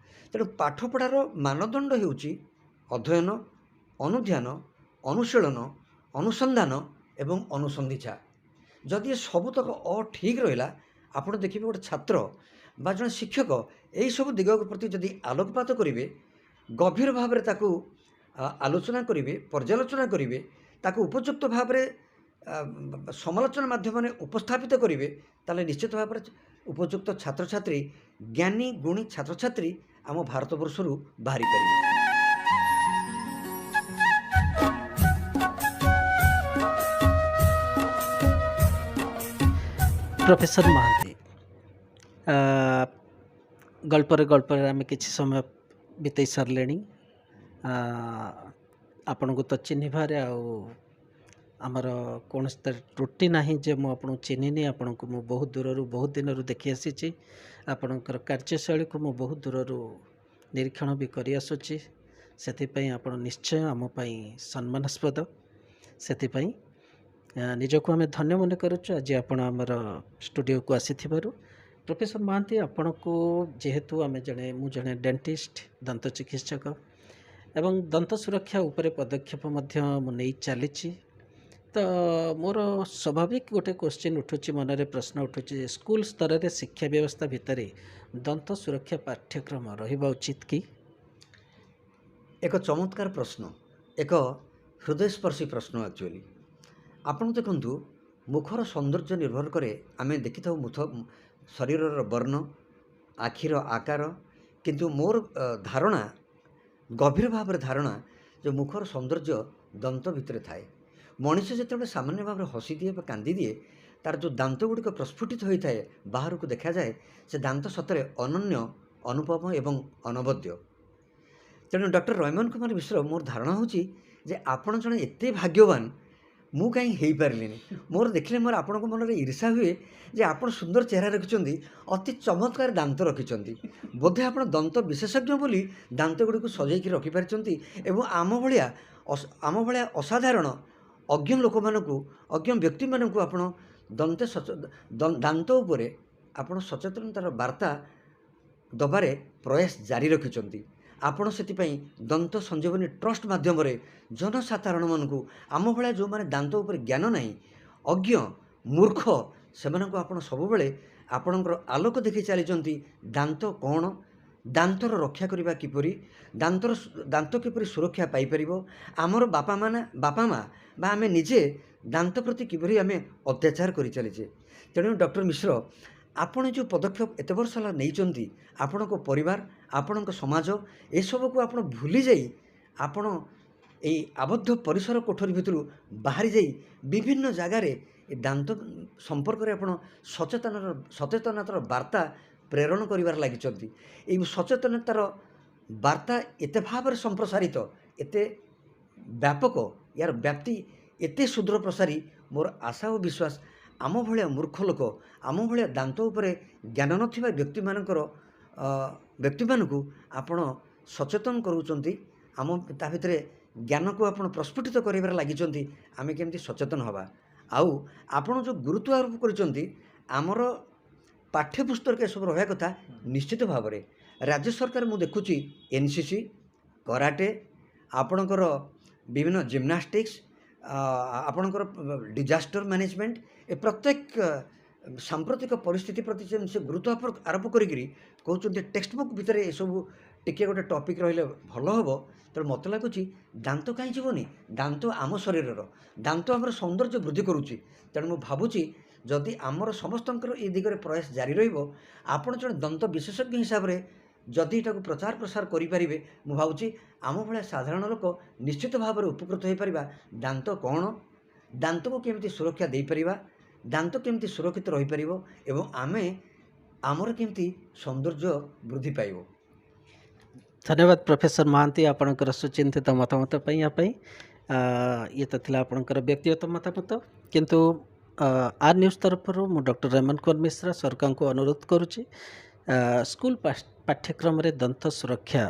ତେଣୁ ପାଠପଢ଼ାର ମାନଦଣ୍ଡ ହେଉଛି ଅଧ୍ୟୟନ, ଅନୁଧ୍ୟାନ, ଅନୁଶୀଳନ, ଅନୁସନ୍ଧାନ ଏବଂ ଅନୁସନ୍ଧିଚ୍ଛା। ଯଦି ଏ ସବୁତକ ଠିକ୍ ରହିଲା, ଆପଣ ଦେଖିବେ ଗୋଟେ ଛାତ୍ର ବା ଜଣେ ଶିକ୍ଷକ ଏଇସବୁ ଦିଗ ପ୍ରତି ଯଦି ଆଲୋକପାତ କରିବେ, ଗଭୀର ଭାବରେ ତାକୁ ଆଲୋଚନା କରିବେ, ପର୍ଯ୍ୟାଲୋଚନା କରିବେ, ତାକୁ ଉପଯୁକ୍ତ ଭାବରେ ସମାଲୋଚନା ମାଧ୍ୟମରେ ଉପସ୍ଥାପିତ କରିବେ, ତାହେଲେ ନିଶ୍ଚିତ ଭାବରେ ଉପଯୁକ୍ତ ଛାତ୍ରଛାତ୍ରୀ, ଜ୍ଞାନୀ ଗୁଣୀ ଛାତ୍ରଛାତ୍ରୀ ଆମ ଭାରତବର୍ଷରୁ ବାହାରି ପାରିବେ। ପ୍ରଫେସର ମହାନ୍ତି, ଗଳ୍ପରେ ଗଳ୍ପରେ ଆମେ କିଛି ସମୟ ବିତେଇ ସାରିଲେଣି। ଆପଣଙ୍କୁ ତ ଚିହ୍ନିବାରେ ଆଉ ଆମର କୌଣସି ତ ତ୍ରୁଟି ନାହିଁ ଯେ ମୁଁ ଆପଣଙ୍କୁ ଚିହ୍ନିନି। ଆପଣଙ୍କୁ ମୁଁ ବହୁତ ଦୂରରୁ, ବହୁତ ଦିନରୁ ଦେଖି ଆସିଛି। ଆପଣଙ୍କର କାର୍ଯ୍ୟଶୈଳୀକୁ ମୁଁ ବହୁତ ଦୂରରୁ ନିରୀକ୍ଷଣ ବି କରିଆସୁଛି। ସେଥିପାଇଁ ଆପଣ ନିଶ୍ଚୟ ଆମ ପାଇଁ ସମ୍ମାନାସ୍ପଦ। ସେଥିପାଇଁ ନିଜକୁ ଆମେ ଧନ୍ୟ ମନେ କରୁଛୁ ଆଜି ଆପଣ ଆମର ଷ୍ଟୁଡ଼ିଓକୁ ଆସିଥିବାରୁ। ପ୍ରଫେସର ମହାନ୍ତି, ଆପଣଙ୍କୁ ଯେହେତୁ ଆମେ ଜଣେ, ମୁଁ ଜଣେ ଡେଣ୍ଟିଷ୍ଟ, ଦନ୍ତ ଚିକିତ୍ସକ ଏବଂ ଦନ୍ତ ସୁରକ୍ଷା ଉପରେ ପଦକ୍ଷେପ ମଧ୍ୟ ମୁଁ ନେଇ ଚାଲିଛି, ତ ମୋର ସ୍ୱାଭାବିକ ଗୋଟେ କୋଶ୍ଚିନ୍ ଉଠୁଛି, ମନରେ ପ୍ରଶ୍ନ ଉଠୁଛି ଯେ ସ୍କୁଲ ସ୍ତରରେ ଶିକ୍ଷା ବ୍ୟବସ୍ଥା ଭିତରେ ଦନ୍ତ ସୁରକ୍ଷା ପାଠ୍ୟକ୍ରମ ରହିବା ଉଚିତ କି? ଏକ ଚମତ୍କାର ପ୍ରଶ୍ନ, ଏକ ହୃଦୟସ୍ପର୍ଶୀ ପ୍ରଶ୍ନ। ଆକ୍ଚୁଆଲି ଆପଣ ଦେଖନ୍ତୁ, ମୁଖର ସୌନ୍ଦର୍ଯ୍ୟ ନିର୍ଭର କରେ, ଆମେ ଦେଖିଥାଉ ମୁଖ ଶରୀରର ବର୍ଣ୍ଣ, ଆଖିର ଆକାର, କିନ୍ତୁ ମୋର ଧାରଣା, ଗଭୀର ଭାବରେ ଧାରଣା ଯେ ମୁଖର ସୌନ୍ଦର୍ଯ୍ୟ ଦନ୍ତ ଭିତରେ ଥାଏ। ମଣିଷ ଯେତେବେଳେ ସାମାନ୍ୟ ଭାବରେ ହସିଦିଏ ବା କାନ୍ଦିଦିଏ, ତାର ଯେଉଁ ଦାନ୍ତ ଗୁଡ଼ିକ ପ୍ରସ୍ଫୁଟିତ ହୋଇଥାଏ, ବାହାରକୁ ଦେଖାଯାଏ, ସେ ଦାନ୍ତ ସତରେ ଅନନ୍ୟ, ଅନୁପମ ଏବଂ ଅନବଦ୍ୟ। ତେଣୁ ଡକ୍ଟର ରୈମନ କୁମାର ମିଶ୍ର, ମୋର ଧାରଣା ହେଉଛି ଯେ ଆପଣ ଜଣେ ଏତେ ଭାଗ୍ୟବାନ, ମୁଁ କାହିଁ ହେଇପାରିଲିନି। ମୋର ଦେଖିଲେ ମୋର ଆପଣଙ୍କ ମନରେ ଈର୍ଷା ହୁଏ ଯେ ଆପଣ ସୁନ୍ଦର ଚେହେରା ରଖିଛନ୍ତି, ଅତି ଚମତ୍କାର ଦାନ୍ତ ରଖିଛନ୍ତି, ବୋଧେ ଆପଣ ଦନ୍ତ ବିଶେଷଜ୍ଞ ବୋଲି ଦାନ୍ତ ଗୁଡ଼ିକୁ ସଜେଇକି ରଖିପାରିଛନ୍ତି ଏବଂ ଆମ ଭଳିଆ ଅସାଧାରଣ ଅଜ୍ଞ ଲୋକମାନଙ୍କୁ, ଅଜ୍ଞ ବ୍ୟକ୍ତିମାନଙ୍କୁ ଆପଣ ଦାନ୍ତ ଉପରେ ଆପଣ ସଚେତନତାର ବାର୍ତ୍ତା ଦେବାରେ ପ୍ରୟାସ ଜାରି ରଖିଛନ୍ତି। ଆପଣ ସେଥିପାଇଁ ଦନ୍ତ ସଞ୍ଜୀବନୀ ଟ୍ରଷ୍ଟ ମାଧ୍ୟମରେ ଜନସାଧାରଣମାନଙ୍କୁ, ଆମ ଭଳିଆ ଯେଉଁମାନେ ଦାନ୍ତ ଉପରେ ଜ୍ଞାନ ନାହିଁ, ଅଜ୍ଞ ମୂର୍ଖ, ସେମାନଙ୍କୁ ଆପଣ ସବୁବେଳେ ଆପଣଙ୍କର ଆଲୋକ ଦେଖି ଚାଲିଛନ୍ତି। ଦାନ୍ତ କ'ଣ, ଦାନ୍ତର ରକ୍ଷା କରିବା କିପରି, ଦାନ୍ତ କିପରି ସୁରକ୍ଷା ପାଇପାରିବ, ଆମର ବାପା ମା ବା ଆମେ ନିଜେ ଦାନ୍ତ ପ୍ରତି କିପରି ଆମେ ଅତ୍ୟାଚାର କରି ଚାଲିଛେ। ତେଣୁ ଡକ୍ଟର ମିଶ୍ର, ଆପଣ ଯେଉଁ ପଦକ୍ଷେପ ଏତେ ବର୍ଷ ହେଲା ନେଇଛନ୍ତି, ଆପଣଙ୍କ ପରିବାର, ଆପଣଙ୍କ ସମାଜ, ଏସବୁକୁ ଆପଣ ଭୁଲି ଯାଇ ଆପଣ ଏଇ ଆବଦ୍ଧ ପରିସର କୋଠରୀ ଭିତରୁ ବାହାରି ଯାଇ ବିଭିନ୍ନ ଜାଗାରେ ଏ ଦାନ୍ତ ସମ୍ପର୍କରେ ଆପଣ ସଚେତନତାର ବାର୍ତ୍ତା ପ୍ରେରଣ କରିବାରେ ଲାଗିଛନ୍ତି। ଏଇ ସଚେତନତାର ବାର୍ତ୍ତା ଏତେ ଭାବରେ ସମ୍ପ୍ରସାରିତ, ଏତେ ବ୍ୟାପକ, ଏହାର ବ୍ୟାପ୍ତି ଏତେ ସୁଦୂର ପ୍ରସାରୀ, ମୋର ଆଶା ଓ ବିଶ୍ୱାସ ଆମ ଭଳିଆ ମୂର୍ଖ ଲୋକ, ଆମ ଭଳିଆ ଦାନ୍ତ ଉପରେ ଜ୍ଞାନ ନଥିବା ବ୍ୟକ୍ତିମାନଙ୍କୁ ଆପଣ ସଚେତନ କରୁଛନ୍ତି, ଆମ ତା ଭିତରେ ଜ୍ଞାନକୁ ଆପଣ ପ୍ରସ୍ଫୁଟିତ କରିବାରେ ଲାଗିଛନ୍ତି, ଆମେ କେମିତି ସଚେତନ ହେବା। ଆଉ ଆପଣ ଯେଉଁ ଗୁରୁତ୍ୱ ଆରୋପ କରିଛନ୍ତି ଆମର ପାଠ୍ୟପୁସ୍ତକ ଏସବୁ ରହିବା କଥା, ନିଶ୍ଚିତ ଭାବରେ ରାଜ୍ୟ ସରକାର ମୁଁ ଦେଖୁଛି ଏନ୍ ସି ସି, କରାଟେ, ଆପଣଙ୍କର ବିଭିନ୍ନ ଜିମ୍ନାଷ୍ଟିକ୍ସ, ଆପଣଙ୍କର ଡିଜାଷ୍ଟର ମ୍ୟାନେଜମେଣ୍ଟ, ଏ ପ୍ରତ୍ୟେକ ସାମ୍ପ୍ରତିକ ପରିସ୍ଥିତି ପ୍ରତି ସେ ଗୁରୁତ୍ୱ ଆରୋପ କରିକିରି କହୁଛନ୍ତି ଟେକ୍ସଟ ବୁକ୍ ଭିତରେ ଏସବୁ ଟିକିଏ ଗୋଟେ ଟପିକ୍ ରହିଲେ ଭଲ ହେବ। ତେଣୁ ମୋତେ ଲାଗୁଛି ଦାନ୍ତ କାହିଁ ଯିବନି, ଦାନ୍ତ ଆମ ଶରୀରର, ଦାନ୍ତ ଆମର ସୌନ୍ଦର୍ଯ୍ୟ ବୃଦ୍ଧି କରୁଛି। ତେଣୁ ମୁଁ ଭାବୁଛି ଯଦି ଆମର ସମସ୍ତଙ୍କର ଏ ଦିଗରେ ପ୍ରୟାସ ଜାରି ରହିବ, ଆପଣ ଜଣେ ଦନ୍ତ ବିଶେଷଜ୍ଞ ହିସାବରେ ଯଦି ଏଟାକୁ ପ୍ରଚାର ପ୍ରସାର କରିପାରିବେ, ମୁଁ ଭାବୁଛି ଆମ ଭଳିଆ ସାଧାରଣ ଲୋକ ନିଶ୍ଚିତ ଭାବରେ ଉପକୃତ ହୋଇପାରିବା। ଦାନ୍ତ କ'ଣ, ଦାନ୍ତକୁ କେମିତି ସୁରକ୍ଷା ଦେଇପାରିବା, ଦାନ୍ତ କେମିତି ସୁରକ୍ଷିତ ରହିପାରିବ ଏବଂ ଆମର କେମିତି ସୌନ୍ଦର୍ଯ୍ୟ ବୃଦ୍ଧି ପାଇବ। ଧନ୍ୟବାଦ ପ୍ରଫେସର ମହାନ୍ତି ଆପଣଙ୍କର ସୁଚିନ୍ତିତ ମତାମତ ପାଇଁ। ୟା ପାଇଁ ଇଏ ତ ଥିଲା ଆପଣଙ୍କର ବ୍ୟକ୍ତିଗତ ମତାମତ, କିନ୍ତୁ ଆର୍ ନ୍ୟୁଜ୍ ତରଫରୁ ମୁଁ ଡକ୍ଟର ରମନ କୁମାର ମିଶ୍ର ସରକାରଙ୍କୁ ଅନୁରୋଧ କରୁଛି, ସ୍କୁଲ ପାଠ୍ୟକ୍ରମରେ ଦନ୍ତ ସୁରକ୍ଷା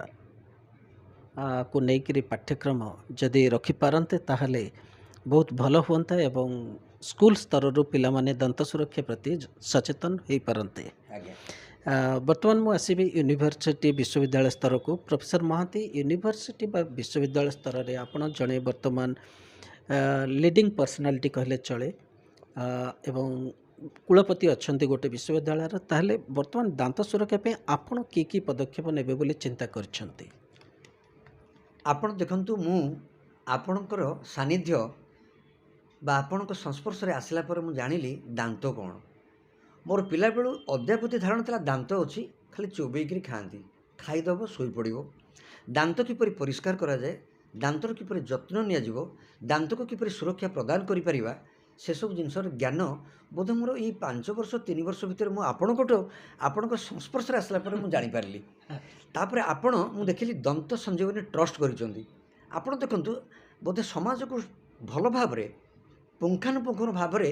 କୁ ନେଇକରି ପାଠ୍ୟକ୍ରମ ଯଦି ରଖିପାରନ୍ତେ ତାହେଲେ ବହୁତ ଭଲ ହୁଅନ୍ତା ଏବଂ ସ୍କୁଲ ସ୍ତରରୁ ପିଲାମାନେ ଦନ୍ତ ସୁରକ୍ଷା ପ୍ରତି ସଚେତନ ହୋଇପାରନ୍ତେ। ବର୍ତ୍ତମାନ ମୁଁ ଆସିବି ୟୁନିଭର୍ସିଟି ବିଶ୍ୱବିଦ୍ୟାଳୟ ସ୍ତରକୁ। ପ୍ରଫେସର ମହାନ୍ତି, ୟୁନିଭର୍ସିଟି ବା ବିଶ୍ୱବିଦ୍ୟାଳୟ ସ୍ତରରେ ଆପଣ ଜଣେ ବର୍ତ୍ତମାନ ଲିଡ଼ିଂ ପର୍ସନାଲିଟି କହିଲେ ଚଳେ, ଏବଂ କୁଳପତି ଅଛନ୍ତି ଗୋଟେ ବିଶ୍ୱବିଦ୍ୟାଳୟର, ତାହେଲେ ବର୍ତ୍ତମାନ ଦାନ୍ତ ସୁରକ୍ଷା ପାଇଁ ଆପଣ କି କି ପଦକ୍ଷେପ ନେବେ ବୋଲି ଚିନ୍ତା କରିଛନ୍ତି? ଆପଣ ଦେଖନ୍ତୁ, ମୁଁ ଆପଣଙ୍କର ସାନ୍ନିଧ୍ୟ ବା ଆପଣଙ୍କ ସଂସ୍ପର୍ଶରେ ଆସିଲା ପରେ ମୁଁ ଜାଣିଲି ଦାନ୍ତ କ'ଣ। ମୋର ପିଲାବେଳୁ ଅଦ୍ୟାବଧି ଧାରଣା ଥିଲା ଦାନ୍ତ ଅଛି, ଖାଲି ଚୋବେଇକିରି ଖାଆନ୍ତି, ଖାଇଦେବ ଶୋଇପଡ଼ିବ। ଦାନ୍ତ କିପରି ପରିଷ୍କାର କରାଯାଏ, ଦାନ୍ତର କିପରି ଯତ୍ନ ନିଆଯିବ, ଦାନ୍ତକୁ କିପରି ସୁରକ୍ଷା ପ୍ରଦାନ କରିପାରିବା, ସେସବୁ ଜିନିଷର ଜ୍ଞାନ ବୋଧେ ମୋର ଏଇ 5 ବର୍ଷ 3 ବର୍ଷ ଭିତରେ ମୁଁ ଆପଣଙ୍କଠୁ, ଆପଣଙ୍କ ସଂସ୍ପର୍ଶରେ ଆସିଲା ପରେ ମୁଁ ଜାଣିପାରିଲି। ତାପରେ ଆପଣ, ମୁଁ ଦେଖିଲି ଦନ୍ତ ସଞ୍ଜୀବନୀ ଟ୍ରଷ୍ଟ କରିଛନ୍ତି। ଆପଣ ଦେଖନ୍ତୁ, ବୋଧେ ସମାଜକୁ ଭଲ ଭାବରେ ପୁଙ୍ଖାନୁପୁଙ୍ଖ ଭାବରେ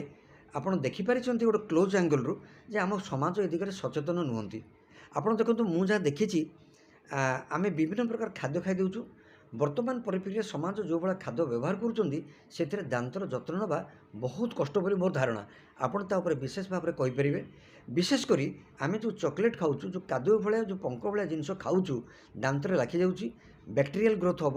ଆପଣ ଦେଖିପାରିଛନ୍ତି ଗୋଟେ କ୍ଲୋଜ୍ ଆଙ୍ଗେଲରୁ ଯେ ଆମ ସମାଜ ଏ ଦିଗରେ ସଚେତନ ନୁହନ୍ତି। ଆପଣ ଦେଖନ୍ତୁ, ମୁଁ ଯାହା ଦେଖିଛି, ଆମେ ବିଭିନ୍ନ ପ୍ରକାର ଖାଦ୍ୟ ଖାଇଦେଉଛୁ। ବର୍ତ୍ତମାନ ପରିପ୍ରେକ୍ଷୀରେ ସମାଜ ଯେଉଁଭଳିଆ ଖାଦ୍ୟ ବ୍ୟବହାର କରୁଛନ୍ତି, ସେଥିରେ ଦାନ୍ତର ଯତ୍ନ ନେବା ବହୁତ କଷ୍ଟ ବୋଲି ମୋର ଧାରଣା। ଆପଣ ତା ଉପରେ ବିଶେଷ ଭାବରେ କହିପାରିବେ। ବିଶେଷ କରି ଆମେ ଯେଉଁ ଚକୋଲେଟ୍ ଖାଉଛୁ, ଯେଉଁ କାଦୁଅ ଭଳିଆ, ଯେଉଁ ପଙ୍କ ଭଳିଆ ଜିନିଷ ଖାଉଛୁ, ଦାନ୍ତରେ ଲାଖିଯାଉଛି, ବ୍ୟାକ୍ଟେରିଆଲ୍ ଗ୍ରୋଥ୍ ହେବ,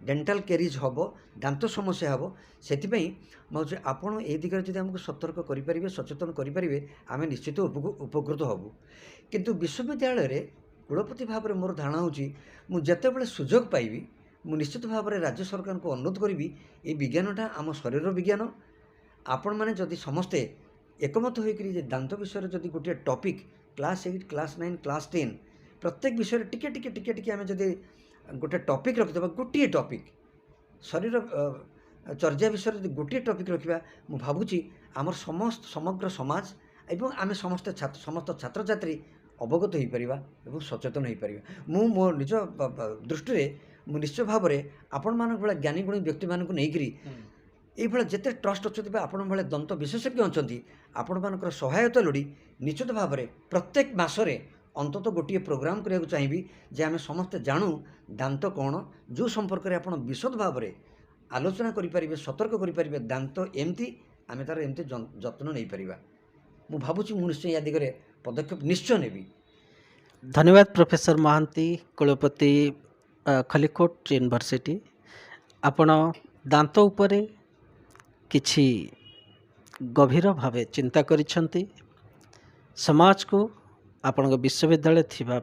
ଡେଣ୍ଟାଲ୍ କ୍ୟାରିଜ୍ ହେବ, ଦାନ୍ତ ସମସ୍ୟା ହେବ। ସେଥିପାଇଁ ମୁଁ ଭାବୁଛି ଆପଣ ଏ ଦିଗରେ ଯଦି ଆମକୁ ସତର୍କ କରିପାରିବେ, ସଚେତନ କରିପାରିବେ, ଆମେ ନିଶ୍ଚିତ ଉପକୃତ ହେବୁ। କିନ୍ତୁ ବିଶ୍ୱବିଦ୍ୟାଳୟରେ କୁଳପତି ଭାବରେ ମୋର ଧାରଣା ହେଉଛି, ମୁଁ ଯେତେବେଳେ ସୁଯୋଗ ପାଇବି, ମୁଁ ନିଶ୍ଚିତ ଭାବରେ ରାଜ୍ୟ ସରକାରଙ୍କୁ ଅନୁରୋଧ କରିବି, ଏ ବିଜ୍ଞାନଟା ଆମ ଶରୀର ବିଜ୍ଞାନ। ଆପଣମାନେ ଯଦି ସମସ୍ତେ ଏକମତ ହୋଇକରି ଯେ ଦାନ୍ତ ବିଷୟରେ ଯଦି ଗୋଟିଏ ଟପିକ୍ କ୍ଲାସ୍ 8, କ୍ଲାସ୍ 9, କ୍ଲାସ୍ 10 ପ୍ରତ୍ୟେକ ବିଷୟରେ ଟିକେ ଟିକେ ଟିକେ ଟିକେ ଆମେ ଯଦି ଗୋଟେ ଟପିକ୍ ରଖିଦେବା, ଗୋଟିଏ ଟପିକ୍ ଶରୀର ଚର୍ଚ୍ଚା ବିଷୟରେ ଯଦି ଗୋଟିଏ ଟପିକ୍ ରଖିବା, ମୁଁ ଭାବୁଛି ଆମର ସମସ୍ତ ସମଗ୍ର ସମାଜ ଏବଂ ଆମେ ସମସ୍ତେ ସମସ୍ତ ଛାତ୍ରଛାତ୍ରୀ ଅବଗତ ହୋଇପାରିବା ଏବଂ ସଚେତନ ହୋଇପାରିବା। ମୁଁ ମୋ ନିଜ ଦୃଷ୍ଟିରେ ମୁଁ ନିଶ୍ଚୟ ଭାବରେ ଆପଣମାନଙ୍କ ଭଳିଆ ଜ୍ଞାନୀ ଗୁଣୀ ବ୍ୟକ୍ତିମାନଙ୍କୁ ନେଇକରି, ଏଇଭଳିଆ ଯେତେ ଟ୍ରଷ୍ଟ ଅଛନ୍ତି ବା ଆପଣଙ୍କ ଭଳିଆ ଦନ୍ତ ବିଶେଷଜ୍ଞ ଅଛନ୍ତି, ଆପଣମାନଙ୍କର ସହାୟତା ଲୋଡ଼ି ନିଶ୍ଚିତ ଭାବରେ ପ୍ରତ୍ୟେକ ମାସରେ ଅନ୍ତତଃ ଗୋଟିଏ ପ୍ରୋଗ୍ରାମ୍ କରିବାକୁ ଚାହିଁବି ଯେ ଆମେ ସମସ୍ତେ ଜାଣୁ ଦାନ୍ତ କ'ଣ, ଯେଉଁ ସମ୍ପର୍କରେ ଆପଣ ବିଶଦ ଭାବରେ ଆଲୋଚନା କରିପାରିବେ, ସତର୍କ କରିପାରିବେ। ଦାନ୍ତ ଏମିତି ଆମେ ତା'ର ଏମିତି ଯତ୍ନ ନେଇପାରିବା। ମୁଁ ଭାବୁଛି ମୁଁ ନିଶ୍ଚୟ ୟା ଦିଗରେ ପଦକ୍ଷେପ ନିଶ୍ଚୟ ନେବି। ଧନ୍ୟବାଦ ପ୍ରଫେସର ମହାନ୍ତି, କୁଳପତି, ଖଲିକୋଟ ୟୁନିଭର୍ସିଟି। ଆପଣ ଦାନ୍ତ ଉପରେ କିଛି ଗଭୀର ଭାବେ ଚିନ୍ତା କରିଛନ୍ତି। ସମାଜକୁ, ଆପଣଙ୍କ ବିଶ୍ୱବିଦ୍ୟାଳୟରେ ଥିବା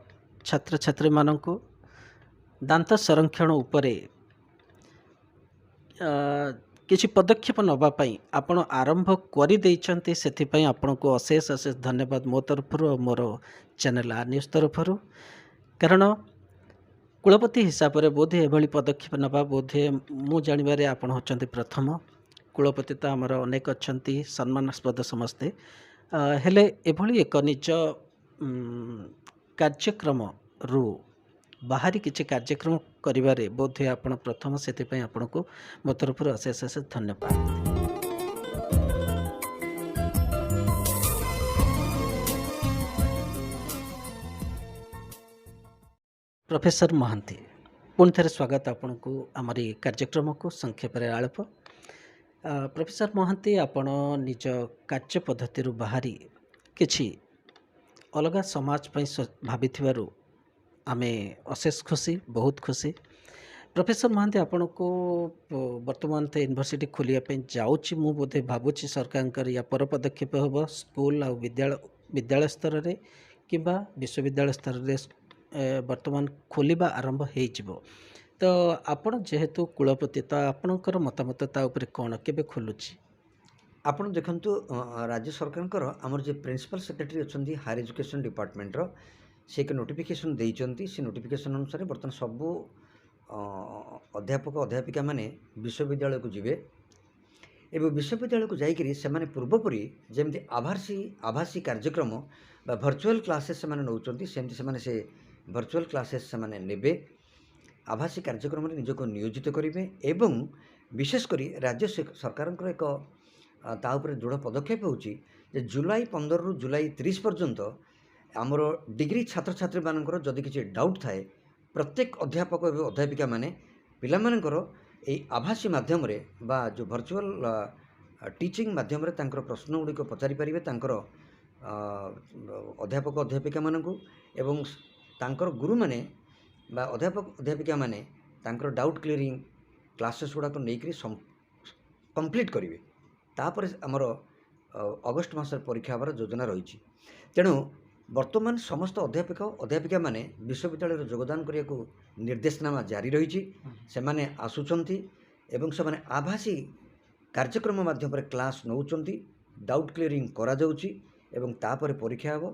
ଛାତ୍ରଛାତ୍ରୀମାନଙ୍କୁ ଦାନ୍ତ ସଂରକ୍ଷଣ ଉପରେ କିଛି ପଦକ୍ଷେପ ନେବା ପାଇଁ ଆପଣ ଆରମ୍ଭ କରିଦେଇଛନ୍ତି। ସେଥିପାଇଁ ଆପଣଙ୍କୁ ଅଶେଷ ଅଶେଷ ଧନ୍ୟବାଦ ମୋ ତରଫରୁ ଆଉ ମୋର ଚ୍ୟାନେଲ୍ ଆର୍ ନ୍ୟୁଜ୍ ତରଫରୁ। କାରଣ କୁଳପତି ହିସାବରେ ବୋଧେ ଏଭଳି ପଦକ୍ଷେପ ନେବା ବୋଧେ ମୁଁ ଜାଣିବାରେ ଆପଣ ହେଉଛନ୍ତି ପ୍ରଥମ। କୁଳପତି ତ ଆମର ଅନେକ ଅଛନ୍ତି, ସମ୍ମାନାସ୍ପଦ ସମସ୍ତେ, ହେଲେ ଏଭଳି ଏକ ନିଜ କାର୍ଯ୍ୟକ୍ରମରୁ ବାହାରି କିଛି କାର୍ଯ୍ୟକ୍ରମ କରିବାରେ ବୋଧହୁଏ ଆପଣ ପ୍ରଥମ। ସେଥିପାଇଁ ଆପଣଙ୍କୁ ମୋ ତରଫରୁ ଅଶେଷ ଅଶେଷ ଧନ୍ୟବାଦ। ପ୍ରଫେସର ମହାନ୍ତି, ପୁଣି ଥରେ ସ୍ୱାଗତ ଆପଣଙ୍କୁ ଆମର ଏଇ କାର୍ଯ୍ୟକ୍ରମକୁ ସଂକ୍ଷେପରେ ଆଳାପ। ପ୍ରଫେସର ମହାନ୍ତି, ଆପଣ ନିଜ କାର୍ଯ୍ୟ ପଦ୍ଧତିରୁ ବାହାରି କିଛି ଅଲଗା ସମାଜ ପାଇଁ ଭାବିଥିବାରୁ ଆମେ ଅଶେଷ ଖୁସି, ବହୁତ ଖୁସି। ପ୍ରଫେସର ମହାନ୍ତି, ଆପଣଙ୍କୁ ବର୍ତ୍ତମାନ ତ ୟୁନିଭର୍ସିଟି ଖୋଲିବା ପାଇଁ ଯାଉଛି, ମୁଁ ବୋଧେ ଭାବୁଛି ସରକାରଙ୍କର ୟା ପର ପଦକ୍ଷେପ ହେବ ସ୍କୁଲ ଆଉ ବିଦ୍ୟାଳୟ ସ୍ତରରେ କିମ୍ବା ବିଶ୍ୱବିଦ୍ୟାଳୟ ସ୍ତରରେ ବର୍ତ୍ତମାନ ଖୋଲିବା ଆରମ୍ଭ ହେଇଯିବ। ତ ଆପଣ ଯେହେତୁ କୁଳପତି, ତ ଆପଣଙ୍କର ମତାମତ ତା ଉପରେ କ'ଣ, କେବେ ଖୋଲୁଛି? ଆପଣ ଦେଖନ୍ତୁ, ରାଜ୍ୟ ସରକାରଙ୍କର ଆମର ଯେ ପ୍ରିନ୍ସିପାଲ୍ ସେକ୍ରେଟାରୀ ଅଛନ୍ତି ହାୟର ଏଜୁକେସନ୍ ଡିପାର୍ଟମେଣ୍ଟର, ସେ ଏକ ନୋଟିଫିକେସନ୍ ଦେଇଛନ୍ତି। ସେ ନୋଟିଫିକେସନ୍ ଅନୁସାରେ ବର୍ତ୍ତମାନ ସବୁ ଅଧ୍ୟାପକ ଅଧ୍ୟାପିକାମାନେ ବିଶ୍ୱବିଦ୍ୟାଳୟକୁ ଯିବେ ଏବଂ ବିଶ୍ୱବିଦ୍ୟାଳୟକୁ ଯାଇକରି ସେମାନେ ପୂର୍ବପରି ଯେମିତି ଆଭାସୀ କାର୍ଯ୍ୟକ୍ରମ ବା ଭର୍ଚୁଆଲ୍ କ୍ଲାସେସ୍ ସେମାନେ ନେଉଛନ୍ତି, ସେମିତି ସେମାନେ ସେ ଭର୍ଚୁଆଲ୍ କ୍ଲାସେସ୍ ସେମାନେ ନେବେ, ଆଭାସୀ କାର୍ଯ୍ୟକ୍ରମରେ ନିଜକୁ ନିୟୋଜିତ କରିବେ। ଏବଂ ବିଶେଷ କରି ରାଜ୍ୟ ସରକାରଙ୍କର ଏକ ତା ଉପରେ ଦୃଢ଼ ପଦକ୍ଷେପ ହେଉଛି ଯେ ଜୁଲାଇ 15ରୁ ଜୁଲାଇ 30 ପର୍ଯ୍ୟନ୍ତ ଆମର ଡିଗ୍ରୀ ଛାତ୍ରଛାତ୍ରୀମାନଙ୍କର ଯଦି କିଛି ଡାଉଟ୍ ଥାଏ, ପ୍ରତ୍ୟେକ ଅଧ୍ୟାପକ ଏବଂ ଅଧ୍ୟାପିକାମାନେ ପିଲାମାନଙ୍କର ଏଇ ଆଭାସୀ ମାଧ୍ୟମରେ ବା ଯେଉଁ ଭର୍ଚୁଆଲ୍ ଟିଚିଂ ମାଧ୍ୟମରେ ତାଙ୍କର ପ୍ରଶ୍ନ ଗୁଡ଼ିକ ପଚାରି ପାରିବେ ତାଙ୍କର ଅଧ୍ୟାପକ ଅଧ୍ୟାପିକାମାନଙ୍କୁ, ଏବଂ ତାଙ୍କର ଗୁରୁମାନେ ବା ଅଧ୍ୟାପକ ଅଧ୍ୟାପିକାମାନେ ତାଙ୍କର ଡାଉଟ୍ କ୍ଲିୟରିଂ କ୍ଲାସେସ୍ ଗୁଡ଼ାକ ନେଇକରି କମ୍ପ୍ଲିଟ୍ କରିବେ। ତାପରେ ଆମର ଅଗଷ୍ଟ ମାସରେ ପରୀକ୍ଷା ହେବାର ଯୋଜନା ରହିଛି। ତେଣୁ ବର୍ତ୍ତମାନ ସମସ୍ତ ଅଧ୍ୟାପକ ଅଧ୍ୟାପିକାମାନେ ବିଶ୍ୱବିଦ୍ୟାଳୟରେ ଯୋଗଦାନ କରିବାକୁ ନିର୍ଦ୍ଦେଶନାମା ଜାରି ରହିଛି। ସେମାନେ ଆସୁଛନ୍ତି ଏବଂ ସେମାନେ ଆଭାସୀ କାର୍ଯ୍ୟକ୍ରମ ମାଧ୍ୟମରେ କ୍ଲାସ୍ ନେଉଛନ୍ତି, ଡାଉଟ୍ କ୍ଲିୟରିଂ କରାଯାଉଛି ଏବଂ ତାପରେ ପରୀକ୍ଷା ହେବ।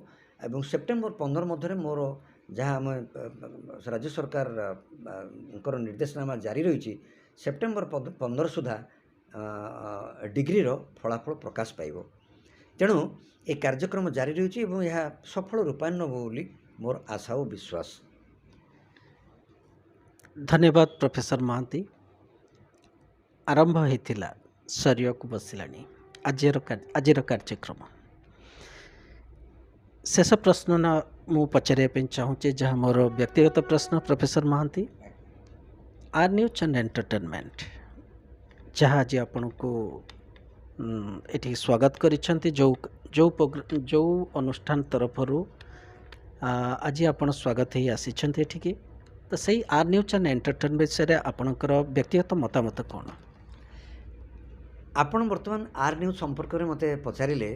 ଏବଂ ସେପ୍ଟେମ୍ବର 15 ମଧ୍ୟରେ ମୋର ଯାହା ଆମେ ରାଜ୍ୟ ସରକାରଙ୍କର ନିର୍ଦ୍ଦେଶନାମା ଜାରି ରହିଛି, ସେପ୍ଟେମ୍ବର 15 ସୁଦ୍ଧା ଡିଗ୍ରୀର ଫଳାଫଳ ପ୍ରକାଶ ପାଇବ। ତେଣୁ ଏ କାର୍ଯ୍ୟକ୍ରମ ଜାରି ରହିଛି ଏବଂ ଏହା ସଫଳ ରୂପାୟନ ହେବ ବୋଲି ମୋର ଆଶା ଓ ବିଶ୍ୱାସ। ଧନ୍ୟବାଦ ପ୍ରଫେସର ମହାନ୍ତି। ଆରମ୍ଭ ହେଇଥିଲା, ସରିବାକୁ ବସିଲାଣି ଆଜିର କାର୍ଯ୍ୟକ୍ରମ। ଶେଷ ପ୍ରଶ୍ନ ନା ମୁଁ ପଚାରିବା ପାଇଁ ଚାହୁଁଛି, ଯାହା ମୋର ବ୍ୟକ୍ତିଗତ ପ୍ରଶ୍ନ। Professor Mohanty, R news and entertainment ଯାହା ଆଜି ଆପଣଙ୍କୁ ଏଠି ସ୍ୱାଗତ କରିଛନ୍ତି, ଯେଉଁ ଯେଉଁ ଯେଉଁ ଅନୁଷ୍ଠାନ ତରଫରୁ ଆଜି ଆପଣ ସ୍ୱାଗତ ହେଇ ଆସିଛନ୍ତି ଏଠିକି, ତ ସେଇ ଆର୍ ନ୍ୟୁଜ୍ ଆଣ୍ଡ ଏଣ୍ଟରଟେନମେଣ୍ଟ ବିଷୟରେ ଆପଣଙ୍କର ବ୍ୟକ୍ତିଗତ ମତାମତ କ'ଣ? ଆପଣ ବର୍ତ୍ତମାନ ଆର୍ ନ୍ୟୁଜ୍ ସମ୍ପର୍କରେ ମୋତେ ପଚାରିଲେ।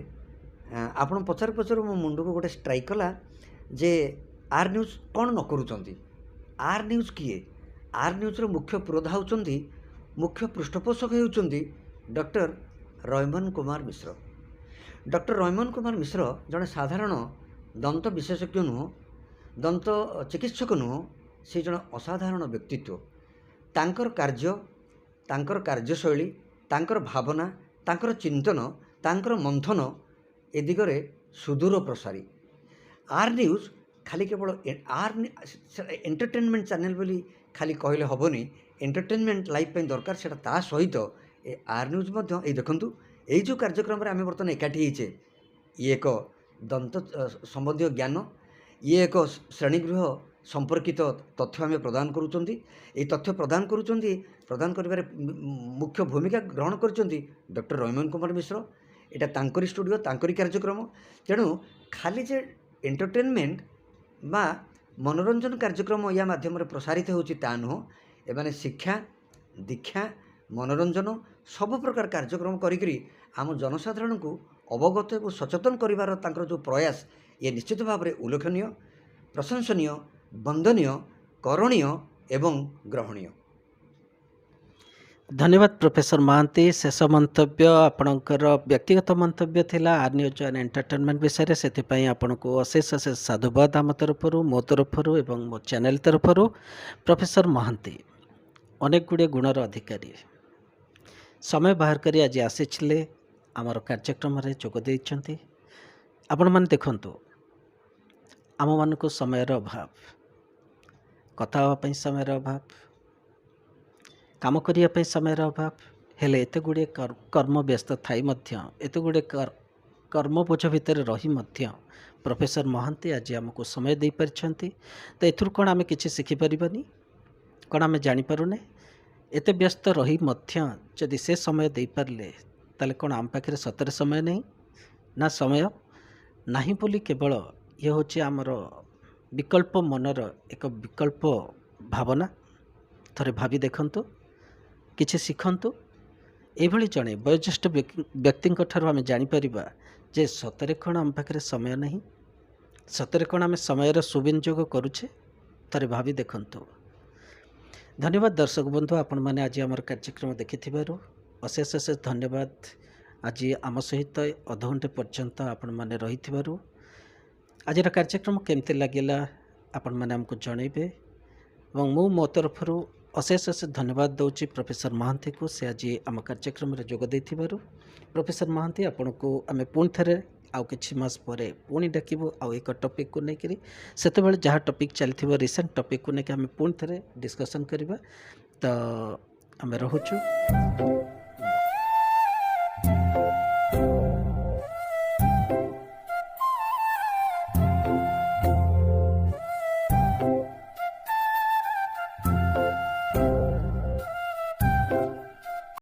ଆପଣ ପଚାରୁ ପଚାରୁ ମୋ ମୁଣ୍ଡକୁ ଗୋଟେ ଷ୍ଟ୍ରାଇକ୍ କଲା ଯେ ଆର୍ ନ୍ୟୁଜ୍ କ'ଣ ନ କରୁଛନ୍ତି। ଆର୍ ନ୍ୟୁଜ୍ କିଏ? ଆର୍ ନ୍ୟୁଜ୍ର ମୁଖ୍ୟ ପୁରୋଧା ହେଉଛନ୍ତି, ମୁଖ୍ୟ ପୃଷ୍ଠପୋଷକ ହେଉଛନ୍ତି ଡକ୍ଟର ରୟମନ କୁମାର ମିଶ୍ର। ଡକ୍ଟର ରୟମନ କୁମାର ମିଶ୍ର ଜଣେ ସାଧାରଣ ଦନ୍ତ ବିଶେଷଜ୍ଞ ନୁହଁ, ଦନ୍ତ ଚିକିତ୍ସକ ନୁହଁ, ସେ ଜଣେ ଅସାଧାରଣ ବ୍ୟକ୍ତିତ୍ୱ। ତାଙ୍କର କାର୍ଯ୍ୟ, ତାଙ୍କର କାର୍ଯ୍ୟଶୈଳୀ, ତାଙ୍କର ଭାବନା, ତାଙ୍କର ଚିନ୍ତନ, ତାଙ୍କର ମନ୍ଥନ ଏ ଦିଗରେ ସୁଦୂର ପ୍ରସାରୀ। ଆର୍ ନ୍ୟୁଜ୍ ଖାଲି କେବଳ ଆର୍ ଏଣ୍ଟରଟେନମେଣ୍ଟ ଚ୍ୟାନେଲ୍ ବୋଲି ଖାଲି କହିଲେ ହେବନି। ଏଣ୍ଟରଟେନମେଣ୍ଟ ଲାଇଫ୍ ପାଇଁ ଦରକାର ସେଇଟା, ତା ସହିତ ଏ ଆର୍ ନ୍ୟୁଜ୍ ମଧ୍ୟ। ଏଇ ଦେଖନ୍ତୁ, ଏଇ ଯେଉଁ କାର୍ଯ୍ୟକ୍ରମରେ ଆମେ ବର୍ତ୍ତମାନ ଏକାଠି ହେଇଛେ, ଇଏ ଏକ ଦନ୍ତ ସମ୍ବନ୍ଧୀୟ ଜ୍ଞାନ, ଇଏ ଏକ ଶ୍ରେଣୀଗୃହ ସମ୍ପର୍କିତ ତଥ୍ୟ ଆମେ ପ୍ରଦାନ କରୁଛନ୍ତି। ଏଇ ତଥ୍ୟ ପ୍ରଦାନ କରୁଛନ୍ତି, ପ୍ରଦାନ କରିବାରେ ମୁଖ୍ୟ ଭୂମିକା ଗ୍ରହଣ କରିଛନ୍ତି ଡକ୍ଟର ରୟମନ କୁମାର ମିଶ୍ର। ଏଇଟା ତାଙ୍କରି ଷ୍ଟୁଡ଼ିଓ, ତାଙ୍କରି କାର୍ଯ୍ୟକ୍ରମ। ତେଣୁ ଖାଲି ଯେ ଏଣ୍ଟରଟେନମେଣ୍ଟ ବା ମନୋରଞ୍ଜନ କାର୍ଯ୍ୟକ୍ରମ ୟା ମାଧ୍ୟମରେ ପ୍ରସାରିତ ହେଉଛି ତା ନୁହଁ, ଏମାନେ ଶିକ୍ଷା ଦୀକ୍ଷା ମନୋରଞ୍ଜନ ସବୁ ପ୍ରକାର କାର୍ଯ୍ୟକ୍ରମ କରିକିରି ଆମ ଜନସାଧାରଣଙ୍କୁ ଅବଗତ ଏବଂ ସଚେତନ କରିବାର ତାଙ୍କର ଯେଉଁ ପ୍ରୟାସ, ଇଏ ନିଶ୍ଚିତ ଭାବରେ ଉଲ୍ଲେଖନୀୟ, ପ୍ରଶଂସନୀୟ, ବନ୍ଦନୀୟ, କରଣୀୟ ଏବଂ ଗ୍ରହଣୀୟ। ଧନ୍ୟବାଦ ପ୍ରଫେସର ମହାନ୍ତି। ଶେଷ ମନ୍ତବ୍ୟ ଆପଣଙ୍କର ବ୍ୟକ୍ତିଗତ ମନ୍ତବ୍ୟ ଥିଲା ଆର୍ ନ୍ୟୁଜ୍ ଆଣ୍ଡ ଏଣ୍ଟରଟେନମେଣ୍ଟ ବିଷୟରେ, ସେଥିପାଇଁ ଆପଣଙ୍କୁ ଅଶେଷ ଅଶେଷ ସାଧୁବାଦ ଆମ ତରଫରୁ, ମୋ ତରଫରୁ ଏବଂ ମୋ ଚ୍ୟାନେଲ୍ ତରଫରୁ। ପ୍ରଫେସର ମହାନ୍ତି ଅନେକ ଗୁଡ଼ିଏ ଗୁଣର ଅଧିକାରୀ। ସମୟ ବାହାର କରି ଆଜି ଆସିଥିଲେ, ଆମର କାର୍ଯ୍ୟକ୍ରମରେ ଯୋଗ ଦେଇଛନ୍ତି। ଆପଣମାନେ ଦେଖନ୍ତୁ, ଆମମାନଙ୍କୁ ସମୟର ଅଭାବ, କଥା ହେବା ପାଇଁ ସମୟର ଅଭାବ, କାମ କରିବା ପାଇଁ ସମୟର ଅଭାବ। ହେଲେ ଏତେ ଗୁଡ଼ିଏ କର୍ମ ବ୍ୟସ୍ତ ଥାଇ ମଧ୍ୟ, ଏତେ ଗୁଡ଼ିଏ କର୍ମ ବୋଝ ଭିତରେ ରହି ମଧ୍ୟ ପ୍ରଫେସର ମହାନ୍ତି ଆଜି ଆମକୁ ସମୟ ଦେଇପାରିଛନ୍ତି। ତ ଏଥିରୁ କ'ଣ ଆମେ କିଛି ଶିଖିପାରିବାନି? କ'ଣ ଆମେ ଜାଣିପାରୁନେ? ଏତେ ବ୍ୟସ୍ତ ରହି ମଧ୍ୟ ଯଦି ସେ ସମୟ ଦେଇପାରିଲେ, ତାହେଲେ କ'ଣ ଆମ ପାଖରେ ସତରେ ସମୟ ନାହିଁ? ନା ସମୟ ନାହିଁ ବୋଲି କେବଳ ଇଏ ହେଉଛି ଆମର ବିକଳ୍ପ ମନର ଏକ ବିକଳ୍ପ ଭାବନା? ଥରେ ଭାବି ଦେଖନ୍ତୁ, କିଛି ଶିଖନ୍ତୁ। ଏଇଭଳି ଜଣେ ବୟୋଜ୍ୟେଷ୍ଠ ବ୍ୟକ୍ତିଙ୍କ ଠାରୁ ଆମେ ଜାଣିପାରିବା ଯେ ସତରେ କ'ଣ ଆମ ପାଖରେ ସମୟ ନାହିଁ? ସତରେ କ'ଣ ଆମେ ସମୟର ସୁବିନିଯୋଗ କରୁଛେ? ଥରେ ଭାବି ଦେଖନ୍ତୁ। ଧନ୍ୟବାଦ ଦର୍ଶକ ବନ୍ଧୁ, ଆପଣମାନେ ଆଜି ଆମର କାର୍ଯ୍ୟକ୍ରମ ଦେଖିଥିବାରୁ ଅଶେଷ ଅଶେଷ ଧନ୍ୟବାଦ। ଆଜି ଆମ ସହିତ ଅଧଘଣ୍ଟେ ପର୍ଯ୍ୟନ୍ତ ଆପଣମାନେ ରହିଥିବାରୁ। ଆଜିର କାର୍ଯ୍ୟକ୍ରମ କେମିତି ଲାଗିଲା ଆପଣମାନେ ଆମକୁ ଜଣାଇବେ ଏବଂ ମୁଁ ମୋ ତରଫରୁ ଅଶେଷ ଅଶେଷ ଧନ୍ୟବାଦ ଦେଉଛି ପ୍ରଫେସର ମହାନ୍ତିକୁ, ସେ ଆଜି ଆମ କାର୍ଯ୍ୟକ୍ରମରେ ଯୋଗ ଦେଇଥିବାରୁ। ପ୍ରଫେସର ମହାନ୍ତି, ଆପଣଙ୍କୁ ଆମେ ପୁଣି ଥରେ ଆଉ କିଛି ମାସ ପରେ ପୁଣି ଡାକିବୁ ଆଉ ଏକ ଟପିକ୍କୁ ନେଇକରି। ସେତେବେଳେ ଯାହା ଟପିକ୍ ଚାଲିଥିବ, ରିସେଣ୍ଟ ଟପିକ୍କୁ ନେଇକି ଆମେ ପୁଣି ଥରେ ଡିସ୍କସନ୍ କରିବା। ତ ଆମେ ରହୁଛୁ।